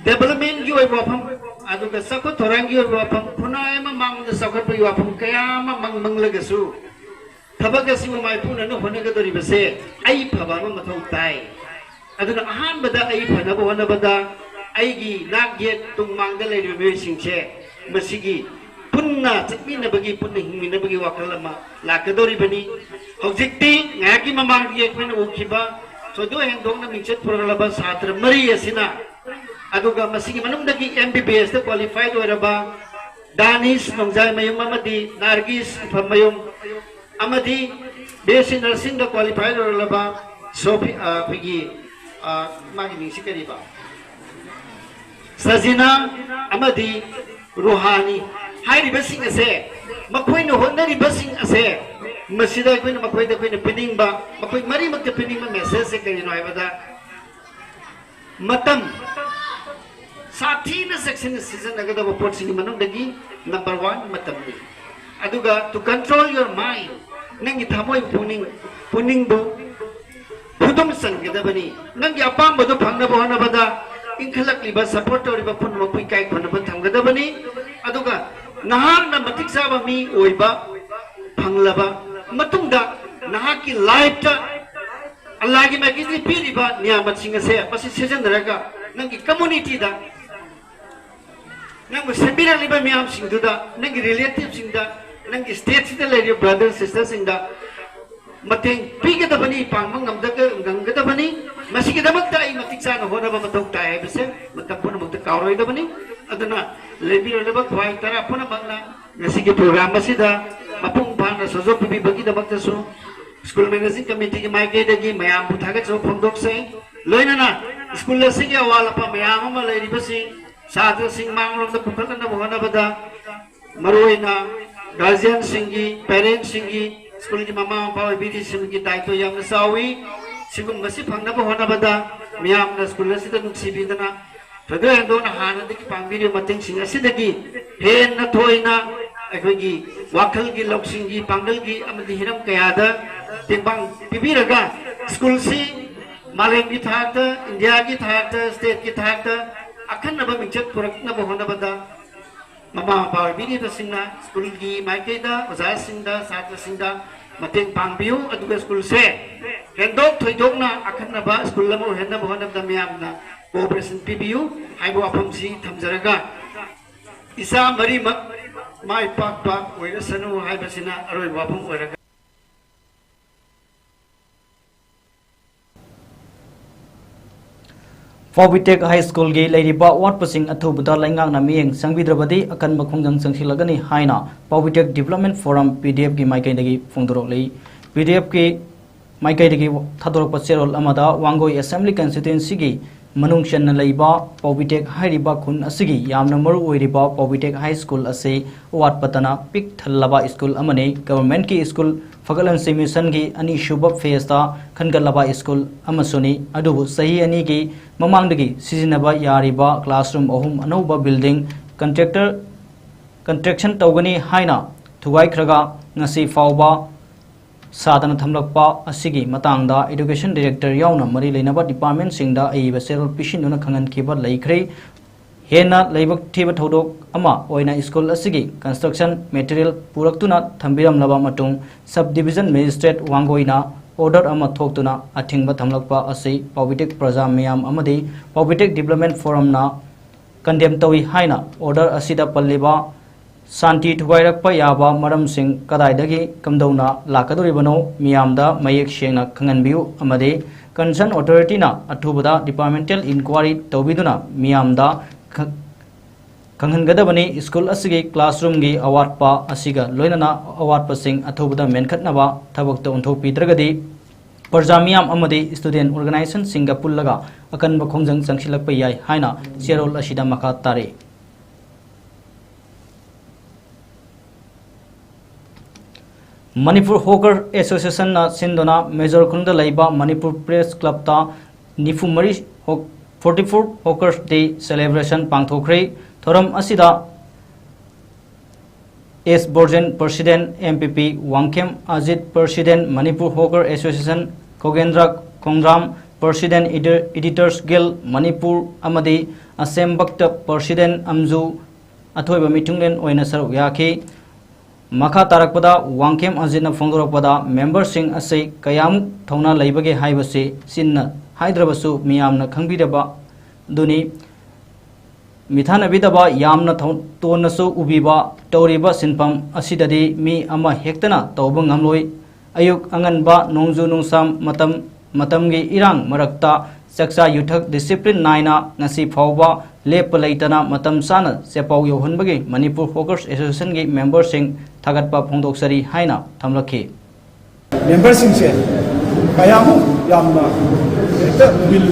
ꯗꯦꯕꯂꯞꯃꯦꯟꯒꯤ ꯑꯣꯏꯕ ꯋꯥꯐꯝ, ꯑꯗꯨꯒ ꯆꯥꯎꯈꯠ ꯊꯧꯔꯥꯡꯒꯤ ꯑꯣꯏꯕ ꯋꯥꯐꯝ, ꯈꯨꯟꯅꯥꯏ ꯑꯃ ꯃꯥꯡꯂꯣꯝꯗ ꯆꯥꯎꯈꯠꯄꯒꯤ ꯋꯥꯐꯝ ꯀꯌꯥ ꯑꯃ ꯃꯪ ꯃꯪꯂꯒꯁꯨ, ꯊꯕꯛ ꯑꯁꯤꯕꯨ ꯃꯥꯏꯄꯨꯅꯅ ꯍꯣꯠꯅꯒꯗꯧꯔꯤꯕꯁꯦ ꯑꯩ ꯐꯕ ꯑꯃ ꯃꯊꯧ ꯇꯥꯏ꯫ ꯑꯗꯨꯅ ꯑꯍꯥꯟꯕꯗ ꯑꯩ ꯐꯅꯕ ꯍꯣꯠꯅꯕꯗ ꯑꯩꯒꯤ ꯅꯥꯛ ꯌꯦꯠ ꯇꯨꯡ ꯃꯥꯡꯗ ꯂꯩꯔꯤꯕ ꯃꯤꯑꯣꯏꯁꯤꯡꯁꯦ ꯃꯁꯤꯒꯤ ꯄꯨꯟꯅ ꯆꯠꯃꯤꯟꯅꯕꯒꯤ, ꯄꯨꯟꯅ ꯍꯤꯡꯃꯤꯟꯅꯕꯒꯤ ꯋꯥꯈꯜ ꯑꯃ ꯂꯥꯛꯀꯗꯧꯔꯤꯕꯅꯤ꯫ ꯍꯧꯖꯤꯛꯇꯤ ꯉꯥꯏꯍꯥꯛꯀꯤ ꯃꯃꯥꯡꯗꯒꯤ ꯑꯩꯈꯣꯏꯅ ꯎꯈꯤꯕ ꯊꯣꯏꯗꯣꯛ ꯍꯦꯟꯗꯣꯛꯅ ꯃꯤꯡꯆꯠ ꯄꯨꯔꯛꯂꯕ ꯁꯥꯇ꯭ꯔ ꯃꯔꯤ ꯑꯁꯤꯅ, ꯑꯗꯨꯒ ꯃꯁꯤꯒꯤ ꯃꯅꯨꯡꯗꯒꯤ M B B S ꯇ qualified ꯑꯣꯏꯔꯕ ꯗꯥꯅꯤꯁ ꯅꯣꯡꯖꯥꯏꯃꯌꯨꯝ ꯑꯃꯗꯤ ꯅꯥꯔꯒꯤꯁ ꯏꯐꯝꯃꯌꯨꯝ ꯑꯃꯗꯤ B S C nursing ꯗ qualified ꯑꯣꯏꯔꯛꯂꯕ ꯁꯣꯐꯤ, ꯑ, ꯑꯩꯈꯣꯏꯒꯤ, ꯑ, ꯃꯥꯒꯤ ꯃꯤꯡꯁꯤ ꯀꯔꯤꯕ? ꯁꯖꯤꯅꯥ ꯑꯃꯗꯤ ꯔꯨꯍꯥꯅꯤ ꯍꯥꯏꯔꯤꯕꯁꯤꯡ ꯑꯁꯦ, ꯃꯈꯣꯏꯅ ꯍꯣꯠꯅꯔꯤꯕꯁꯤꯡ ꯑꯁꯦ, ꯃꯁꯤꯗ ꯑꯩꯈꯣꯏꯅ ꯃꯈꯣꯏꯗ ꯑꯩꯈꯣꯏꯅ ꯄꯤꯅꯤꯡꯕ, ꯃꯈꯣꯏ ꯃꯔꯤꯃꯛꯇ ꯄꯤꯅꯤꯡꯕ message ꯁꯦ ꯀꯔꯤꯅꯣ ꯍꯥꯏꯕꯗ, ꯃꯇꯝ ꯁꯥꯊꯤꯅ ꯆꯦꯛꯁꯤꯟꯅ ꯁꯤꯖꯤꯟꯅꯒꯗꯕ ꯄꯣꯠꯁꯤꯡꯒꯤ ꯃꯅꯨꯡꯗꯒꯤ number one ꯃꯇꯝꯅꯤ꯫ ꯑꯗꯨꯒ to control your mind, ꯅꯪꯒꯤ ꯊꯃꯣꯏ ꯄꯨꯛꯅꯤꯡ, ꯄꯨꯛꯅꯤꯡꯕꯨ ꯈꯨꯗꯨꯝ ꯆꯟꯒꯗꯕꯅꯤ꯫ ꯅꯪꯒꯤ ꯑꯄꯥꯝꯕꯗꯨ ꯐꯪꯅꯕ ꯍꯣꯠꯅꯕꯗ ꯏꯟꯈꯠꯂꯛꯂꯤꯕ support ꯇꯧꯔꯤꯕ ꯄꯨꯝꯅꯃꯛꯄꯨ ꯏꯀꯥꯏ ꯈꯨꯝꯅꯕ ꯊꯝꯒꯗꯕꯅꯤ꯫ ꯑꯗꯨꯒ ꯅꯍꯥꯛꯅ ꯃꯇꯤꯛ ꯆꯥꯕ ꯃꯤ ꯑꯣꯏꯕ ꯐꯪꯂꯕ ꯃꯇꯨꯡꯗ ꯅꯍꯥꯛꯀꯤ life ꯇ ꯑꯜꯂꯥꯒꯤ ꯃꯥꯏꯀꯩꯗꯒꯤ ꯄꯤꯔꯤꯕ ꯅꯤꯌꯥꯃꯠꯁꯤꯡ ꯑꯁꯦ ꯃꯁꯤ ꯁꯤꯖꯤꯟꯅꯔꯒ ꯅꯪꯒꯤ community ꯗ, ꯅꯪꯕꯨ ꯁꯦꯝꯕꯤꯔꯛꯂꯤꯕ ꯃꯤꯌꯥꯝꯁꯤꯡꯗꯨꯗ, ꯅꯪꯒꯤ relative ꯁꯤꯡꯗ, ꯅꯪꯒꯤ state ꯁꯤꯗ ꯂꯩꯔꯤꯕ brother sister ꯁꯤꯡꯗ ꯃꯇꯦꯡ ꯄꯤꯒꯗꯕꯅꯤ, ꯄꯥꯡꯕ ꯉꯝꯗꯒ-, ꯉꯝꯒꯗꯕꯅꯤ꯫ ꯃꯁꯤꯒꯤꯗꯃꯛꯇ ꯑꯩ ꯃꯇꯤꯛ ꯆꯥꯅ ꯍꯣꯠꯅꯕ ꯃꯊꯧ ꯇꯥꯏ ꯍꯥꯏꯕꯁꯦ ꯃꯇꯝ ꯄꯨꯝꯅꯃꯛꯇ ꯀꯥꯎꯔꯣꯏꯗꯕꯅꯤ꯫ ꯑꯗꯨꯅ ꯂꯩꯕꯤꯔꯛꯂꯤꯕ ꯈ꯭ꯋꯥꯏ ꯇꯔꯥ ꯄꯨꯝꯅꯃꯛꯅ ꯉꯁꯤꯒꯤ program ꯑꯁꯤꯗ ꯃꯄꯨꯡ ꯐꯥꯅ ꯁꯖꯣꯞ ꯄꯤꯕꯤꯕꯒꯤꯗꯃꯛꯇꯁꯨ school managing committee ꯒꯤ ꯃꯥꯏꯀꯩꯗꯒꯤ ꯃꯌꯥꯝꯕꯨ ꯊꯥꯒꯠꯆꯕ ꯐꯣꯡꯗꯣꯛꯆꯩ꯫ ꯂꯣꯏꯅꯅ school ꯑꯁꯤꯒꯤ ꯑꯋꯥꯠ ꯑꯄꯥ ꯃꯌꯥꯝ ꯑꯃ ꯂꯩꯔꯤꯕꯁꯤꯡ, ꯁꯥꯇ꯭ꯔꯁꯤꯡ ꯃꯥꯡꯂꯣꯝꯗ ꯄꯨꯈꯠꯅꯅꯕ ꯍꯣꯠꯅꯕꯗ ꯃꯔꯨꯑꯣꯏꯅ guardian ꯁꯤꯡꯒꯤ, parent ꯁꯤꯡꯒꯤ, school ꯒꯤ ꯃꯃꯥ ꯃꯄꯥ ꯑꯣꯏꯕꯤꯔꯤꯁꯤꯡꯒꯤ ꯗꯥꯏꯇ꯭ꯋ ꯌꯥꯝꯅ ꯆꯥꯎꯏ꯫ ꯁꯤꯒꯨꯝꯕꯁꯤ ꯐꯪꯅꯕ ꯍꯣꯠꯅꯕꯗ ꯃꯤꯌꯥꯝꯅ school ꯑꯁꯤꯗ ꯅꯨꯡꯁꯤꯕꯤꯗꯅ ꯊꯣꯏꯗꯣꯛ ꯍꯦꯟꯗꯣꯛꯅ ꯍꯥꯟꯅꯗꯒꯤ ꯄꯥꯡꯕꯤꯔꯤꯕ ꯃꯇꯦꯡꯁꯤꯡ ꯑꯁꯤꯗꯒꯤ ꯍꯦꯟꯅ ꯊꯣꯏꯅ ꯑꯩꯈꯣꯏꯒꯤ ꯋꯥꯈꯜꯒꯤ, ꯂꯧꯁꯤꯡꯒꯤ, ꯄꯥꯡꯒꯜꯒꯤ ꯑꯃꯗꯤ ꯍꯤꯔꯝ ꯀꯌꯥꯗ ꯇꯦꯡꯕꯥꯡ ꯄꯤꯕꯤꯔꯒ school ꯁꯤ ꯃꯥꯂꯦꯝꯒꯤ ꯊꯥꯛꯇ, ꯏꯟꯗꯤꯌꯥꯒꯤ ꯊꯥꯛꯇ, ꯁ꯭ꯇꯦꯠꯀꯤ ꯊꯥꯛꯇ ꯑꯈꯟꯅꯕ ꯃꯤꯡꯆꯠ ꯄꯨꯔꯛꯅꯕ ꯍꯣꯠꯅꯕꯗ ꯃꯃꯥ ꯃꯄꯥ ꯑꯣꯏꯕꯤꯔꯤꯕꯁꯤꯡꯅ ꯁ꯭ꯀꯨꯜꯒꯤ ꯃꯥꯏꯀꯩꯗ, ꯑꯣꯖꯥꯁꯤꯡꯗ, ꯁꯥꯇ꯭ꯔꯁꯤꯡꯗ ꯃꯇꯦꯡ ꯄꯥꯡꯕꯤꯌꯨ꯫ ꯑꯗꯨꯒ ꯁ꯭ꯀꯨꯜꯁꯦ ꯍꯦꯟꯗꯣꯛ ꯊꯣꯏꯗꯣꯛꯅ ꯑꯈꯟꯅꯕ ꯁ꯭ꯀꯨꯜ ꯑꯃ ꯑꯣꯏꯍꯟꯅꯕ ꯍꯣꯠꯅꯕꯗ ꯃꯤꯌꯥꯝꯅ ꯀꯣꯑꯣꯄꯔꯦꯁꯟ ꯄꯤꯕꯤꯌꯨ ꯍꯥꯏꯕ ꯋꯥꯐꯝꯁꯤ ꯊꯝꯖꯔꯒ, ꯏꯆꯥ ꯃꯔꯤꯃꯛ ꯃꯥꯏ ꯄꯥꯛꯄ ꯑꯣꯏꯔꯁꯅꯨ ꯍꯥꯏꯕꯁꯤꯅ ꯑꯔꯣꯏꯕ ꯋꯥꯐꯝ ꯑꯣꯏꯔꯒ, ꯄꯥꯎꯕꯤꯇꯦꯛ ꯍꯥꯏ ꯁ꯭ꯀꯨꯜꯒꯤ ꯂꯩꯔꯤꯕ ꯑꯋꯥꯠꯄꯁꯤꯡ ꯑꯊꯨꯕꯗ ꯂꯩꯉꯥꯛꯅ ꯃꯤꯠꯌꯦꯡ ꯆꯪꯕꯤꯗ꯭ꯔꯕꯗꯤ ꯑꯀꯟꯕ ꯈꯣꯡꯖꯪ ꯆꯪꯁꯤꯜꯂꯒꯅꯤ ꯍꯥꯏꯅ ꯄꯥꯎꯕꯤꯇꯦꯛ ꯗꯤꯕꯦꯂꯞꯃꯦꯟ ꯐꯣꯔꯝ, ꯄꯤ ꯗꯤ ꯑꯦꯐꯀꯤ ꯃꯥꯏꯀꯩꯗꯒꯤ ꯐꯣꯡꯗꯣꯔꯛꯂꯤ꯫ ꯄꯤ ꯗꯤ ꯑꯦꯐꯀꯤ ꯃꯥꯏꯀꯩꯗꯒꯤ ꯊꯥꯗꯣꯔꯛꯄ ꯆꯦꯔꯣꯜ ꯑꯃꯗ ꯋꯥꯡꯒꯣꯏ ꯑꯦꯁꯦꯝꯕ꯭ꯂꯤ ꯀꯟꯁꯇꯤꯇ꯭ꯋꯦꯟꯁꯤꯒꯤ ꯃꯅꯨꯡ ꯆꯟꯅ ꯂꯩꯕ ꯄꯥꯎꯕꯤꯇꯦꯛ ꯍꯥꯏꯔꯤꯕ ꯈꯨꯟ ꯑꯁꯤꯒꯤ ꯌꯥꯝꯅ ꯃꯔꯨ ꯑꯣꯏꯔꯤꯕ ꯄꯥꯎꯕꯤꯇꯦꯛ ꯍꯥꯏ ꯁ꯭ꯀꯨꯜ ꯑꯁꯤ ꯑꯋꯥꯠꯄꯇꯅ ꯄꯤꯛ ꯊꯜꯂꯕ ꯁ꯭ꯀꯨꯜ ꯑꯃꯅꯤ꯫ ꯒꯚꯔꯟꯃꯦꯟꯠꯀꯤ ꯁ꯭ꯀꯨꯜ ꯐꯒꯠꯍꯟꯁꯤ ꯃꯤꯁꯟꯒꯤ ꯑꯅꯤꯁꯨꯕ ꯐꯦꯖꯇ ꯈꯟꯒꯠꯂꯕ ꯁ꯭ꯀꯨꯜ ꯑꯃꯁꯨꯅꯤ꯫ ꯑꯗꯨꯕꯨ ꯆꯍꯤ ꯑꯅꯤꯒꯤ ꯃꯃꯥꯡꯗꯒꯤ ꯁꯤꯖꯤꯟꯅꯕ ꯌꯥꯔꯤꯕ ꯀ꯭ꯂꯥꯁꯔꯨꯝ ꯑꯍꯨꯝ ꯑꯅꯧꯕ ꯕꯤꯜꯗꯤꯡ ꯀꯟꯇ꯭ꯔꯦꯛꯇꯔ, ꯀꯟꯁꯇ꯭ꯔꯛꯁꯟ ꯇꯧꯒꯅꯤ ꯍꯥꯏꯅ ꯊꯨꯒꯥꯏꯈ꯭ꯔꯒ ꯉꯁꯤ ꯐꯥꯎꯕ ꯁꯥꯗꯅ ꯊꯝꯂꯛꯄ ꯑꯁꯤꯒꯤ ꯃꯇꯥꯡꯗ ꯏꯗꯨꯀꯦꯁꯟ ꯗꯤꯔꯦꯛꯇꯔ ꯌꯥꯎꯅ ꯃꯔꯤ ꯂꯩꯅꯕ ꯗꯤꯄꯥꯔꯠꯃꯦꯟꯠꯁꯤꯡꯗ ꯑꯏꯕ ꯆꯦꯔꯣꯜ ꯄꯤꯁꯤꯟꯗꯨꯅ ꯈꯪꯍꯟꯈꯤꯕ ꯂꯩꯈ꯭ꯔꯦ꯫ ꯍꯦꯟꯅ ꯂꯥꯏꯕꯛ ꯊꯤꯕ ꯊꯧꯗꯣꯛ ꯑꯃ ꯑꯣꯏꯅ ꯁ꯭ꯀꯨꯜ ꯑꯁꯤꯒꯤ ꯀꯟꯁꯇ꯭ꯔꯛꯁꯟ ꯃꯦꯇꯔꯤꯌꯦꯜ ꯄꯨꯔꯛꯇꯨꯅ ꯊꯝꯕꯤꯔꯝꯂꯕ ꯃꯇꯨꯡ ꯁꯕ ꯗꯤꯕꯤꯖꯟ ꯃꯦꯖꯤꯁꯇ꯭ꯔꯦꯠ ꯋꯥꯡꯒꯣꯏꯅ ꯑꯣꯔꯗꯔ ꯑꯃ ꯊꯣꯛꯇꯨꯅ ꯑꯊꯤꯡꯕ ꯊꯝꯂꯛꯄ ꯑꯁꯤ ꯄꯥꯎꯕꯤꯇꯦꯛ ꯄ꯭ꯔꯖꯥ ꯃꯤꯌꯥꯝ ꯑꯃꯗꯤ ꯄꯥꯎꯕꯤꯇꯦꯛ ꯗꯤꯕꯦꯂꯞꯃꯦꯟꯠ ꯐꯣꯔꯝꯅ ꯀꯟꯗꯦꯝ ꯇꯧꯏ ꯍꯥꯏꯅ ꯑꯣꯔꯗꯔ ꯑꯁꯤꯗ ꯄꯜꯂꯤꯕ ꯁꯥꯟꯇꯤ ꯊꯨꯒꯥꯏꯔꯛꯄ ꯌꯥꯕ ꯃꯔꯝꯁꯤꯡ ꯀꯗꯥꯏꯗꯒꯤ ꯀꯝꯗꯧꯅ ꯂꯥꯛꯀꯗꯧꯔꯤꯕꯅꯣ ꯃꯤꯌꯥꯝꯗ ꯃꯌꯦꯛ ꯁꯦꯡꯅ ꯈꯪꯍꯟꯕꯤꯌꯨ ꯑꯃꯗꯤ ꯀꯟꯁꯔꯟ ꯑꯣꯊꯣꯔꯤꯇꯤꯅ ꯑꯊꯨꯕꯗ ꯗꯤꯄꯥꯔꯠꯃꯦꯟꯇꯦꯜ ꯏꯟꯀ꯭ꯋꯥꯔꯤ ꯇꯧꯕꯤꯗꯨꯅ ꯃꯤꯌꯥꯝꯗ ꯈ-, ꯈꯪꯍꯟꯒꯗꯕꯅꯤ꯫ ꯁ꯭ꯀꯨꯜ ꯑꯁꯤꯒꯤ ꯀ꯭ꯂꯥꯁꯔꯨꯝꯒꯤ ꯑꯋꯥꯠꯄ ꯑꯁꯤꯒ ꯂꯣꯏꯅꯅ ꯑꯋꯥꯠꯄꯁꯤꯡ ꯑꯊꯨꯕꯗ ꯃꯦꯟꯈꯠꯅꯕ ꯊꯕꯛꯇ ꯑꯣꯟꯊꯣꯛꯄꯤꯗ꯭ꯔꯒꯗꯤ ꯄ꯭ꯔꯖꯥ ꯃꯤꯌꯥꯝ ꯑꯃꯗꯤ ꯁ꯭ꯇꯨꯗꯦꯟꯠ ꯑꯣꯔꯒꯅꯥꯏꯖꯦꯁꯟꯁꯤꯡꯒ ꯄꯨꯜꯂꯒ ꯑꯀꯟꯕ ꯈꯣꯡꯖꯪ ꯆꯪꯁꯤꯜꯂꯛꯄ ꯌꯥꯏ ꯍꯥꯏꯅ ꯆꯦꯔꯣꯜ ꯑꯁꯤꯗ ꯃꯈꯥ ꯇꯥꯔꯤ꯫ ꯃꯅꯤꯄꯨꯔ ꯍꯣꯀꯔ ꯑꯦꯁꯣꯁꯤꯌꯦꯁꯟꯅ ꯁꯤꯟꯗꯨꯅ ꯃꯦꯖꯣꯔ ꯈꯨꯅꯨꯡꯗ ꯂꯩꯕ ꯃꯅꯤꯄꯨꯔ ꯄ꯭ꯔꯦꯁ ꯀ꯭ꯂꯕꯇ ꯅꯤꯐꯨ ꯃꯔꯤ ꯍꯣꯛ-, forty four hawkers day celebration ꯄꯥꯡꯊꯣꯛꯈ꯭ꯔꯦ꯫ ꯊꯧꯔꯝ ꯑꯁꯤꯗ S Borjen, president, M P P Wangkhem Ajit, president, Manipur hawker association Khogendra Khongdram, President, Editor, Editors Guild Manipur ꯑꯃꯗꯤ ꯑꯁꯦꯝ ꯚꯛꯇ President ꯑꯝꯖꯨ ꯑꯊꯣꯏꯕ ꯃꯤꯊꯨꯡꯂꯦꯟ ꯑꯣꯏꯅ ꯁꯔꯨꯛ ꯌꯥꯈꯤ꯫ ꯃꯈꯥ ꯇꯥꯔꯛꯄꯗ ꯋꯥꯡꯈꯦꯝ ꯑꯖꯤꯠꯅ ꯐꯣꯡꯗꯣꯔꯛꯄꯗ, ꯃꯦꯝꯕꯔꯁꯤꯡ ꯑꯁꯤ ꯀꯌꯥꯃꯨꯛ ꯊꯧꯅꯥ ꯂꯩꯕꯒꯦ ꯍꯥꯏꯕꯁꯤ ꯆꯤꯟꯅ ꯍꯥꯏꯗ꯭ꯔꯕꯁꯨ ꯃꯤꯌꯥꯝꯅ ꯈꯪꯕꯤꯔꯕ ꯑꯗꯨꯅꯤ꯫ ꯃꯤꯊꯥꯅꯕꯤꯗꯕ, ꯌꯥꯝꯅ ꯊꯧ-, ꯇꯣꯟꯅꯁꯨ ꯎꯕꯤꯕ ꯇꯧꯔꯤꯕ ꯁꯤꯟꯐꯝ ꯑꯁꯤꯗꯗꯤ ꯃꯤ ꯑꯃ ꯍꯦꯛꯇꯅ ꯇꯧꯕ ꯉꯝꯂꯣꯏ꯫ ꯑꯌꯨꯛ ꯑꯉꯟꯕ, ꯅꯣꯡꯖꯨ ꯅꯨꯡꯁꯥ ꯃꯇꯝ, ꯃꯇꯝꯒꯤ ꯏꯔꯥꯡ ꯃꯔꯛꯇ ꯆꯥꯛꯆꯥ ꯌꯨꯊꯛ discipline ꯅꯥꯏꯅ ꯉꯁꯤ ꯐꯥꯎꯕ ꯂꯦꯞꯄ ꯂꯩꯇꯅ ꯃꯇꯝ ꯆꯥꯅ ꯆꯦꯄꯥꯎ ꯌꯧꯍꯟꯕꯒꯤ Manipur Hawkers Associationꯒꯤ ꯃꯦꯝꯕꯔꯁꯤꯡ ꯊꯥꯒꯠꯄ ꯐꯣꯡꯗꯣꯛꯆꯔꯤ ꯍꯥꯏꯅ ꯊꯝꯂꯛꯈꯤ꯫ ꯃꯦꯝꯕꯔꯁꯤꯡꯁꯦ ꯀꯌꯥꯃꯨꯛ ꯌꯥꯝꯅ ꯍꯦꯛꯇ ꯋꯤꯜ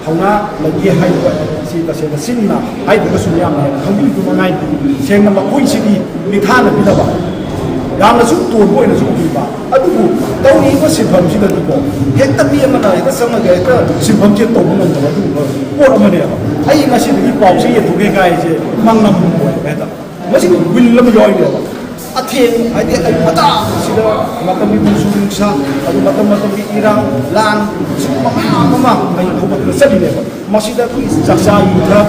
ꯊꯧꯅꯥ ꯂꯩꯒꯦ ꯍꯥꯏꯕ ꯁꯤ ꯇꯁꯦꯡꯅ ꯆꯤꯟꯅ ꯍꯥꯏꯗ꯭ꯔꯒꯁꯨ ꯃꯌꯥꯝꯅ ꯍꯦꯟꯅ ꯈꯪꯕꯤꯕꯗꯨ ꯃꯉꯥꯏ꯫ ꯁꯦꯡꯅ ꯃꯈꯣꯏꯁꯤꯗꯤ ꯃꯤꯊꯥꯅ ꯄꯤꯗꯕ, ꯌꯥꯝꯅꯁꯨ ꯇꯣꯟꯕ ꯑꯣꯏꯅꯁꯨ ꯎꯕꯤꯕ꯫ ꯑꯗꯨꯕꯨ ꯇꯧꯔꯤꯕ ꯁꯤꯟꯐꯝꯁꯤꯗꯗꯤꯀꯣ, ꯍꯦꯛꯇ ꯃꯤ ꯑꯃꯅ ꯍꯦꯛꯇ ꯆꯪꯉꯒ ꯍꯦꯛꯇ ꯁꯤꯟꯐꯝꯁꯦ ꯇꯧꯕ ꯉꯝꯗꯕ ꯑꯗꯨꯒꯨꯝꯕ ꯄꯣꯠ ꯑꯃꯅꯦꯕ꯫ ꯑꯩ ꯉꯁꯤꯗꯒꯤ ꯄꯥꯎꯁꯦ ꯌꯦꯟꯊꯣꯛꯀꯦ ꯀꯥꯏꯁꯦ ꯃꯪꯂꯝ ꯑꯣꯏꯕ ꯍꯥꯏꯇꯥꯔꯦ꯫ ꯃꯁꯤꯒꯤ ꯋꯤꯜ ꯑꯃ ꯌꯥꯎꯔꯤꯅꯦꯕ꯫ ꯑꯊꯦꯡ ꯍꯥꯏꯗꯤ ꯑꯌꯨꯛ ꯉꯟꯇꯥꯁꯤꯗ ꯃꯇꯝꯒꯤ ꯅꯣꯡꯖꯨ ꯅꯨꯡꯁꯥ, ꯑꯗꯨ ꯃꯇꯝ ꯃꯇꯝꯒꯤ ꯏꯔꯥꯡ ꯂꯥꯟ, ꯁꯤꯒꯨꯝꯕ ꯃꯌꯥꯝ ꯑꯃ ꯑꯩ ꯍꯧꯒꯠꯇꯅ ꯆꯠꯂꯤꯅꯦꯕ꯫ ꯃꯁꯤꯗ ꯑꯩꯈꯣꯏꯒꯤ ꯆꯥꯛꯆꯥ ꯌꯨꯊꯛ,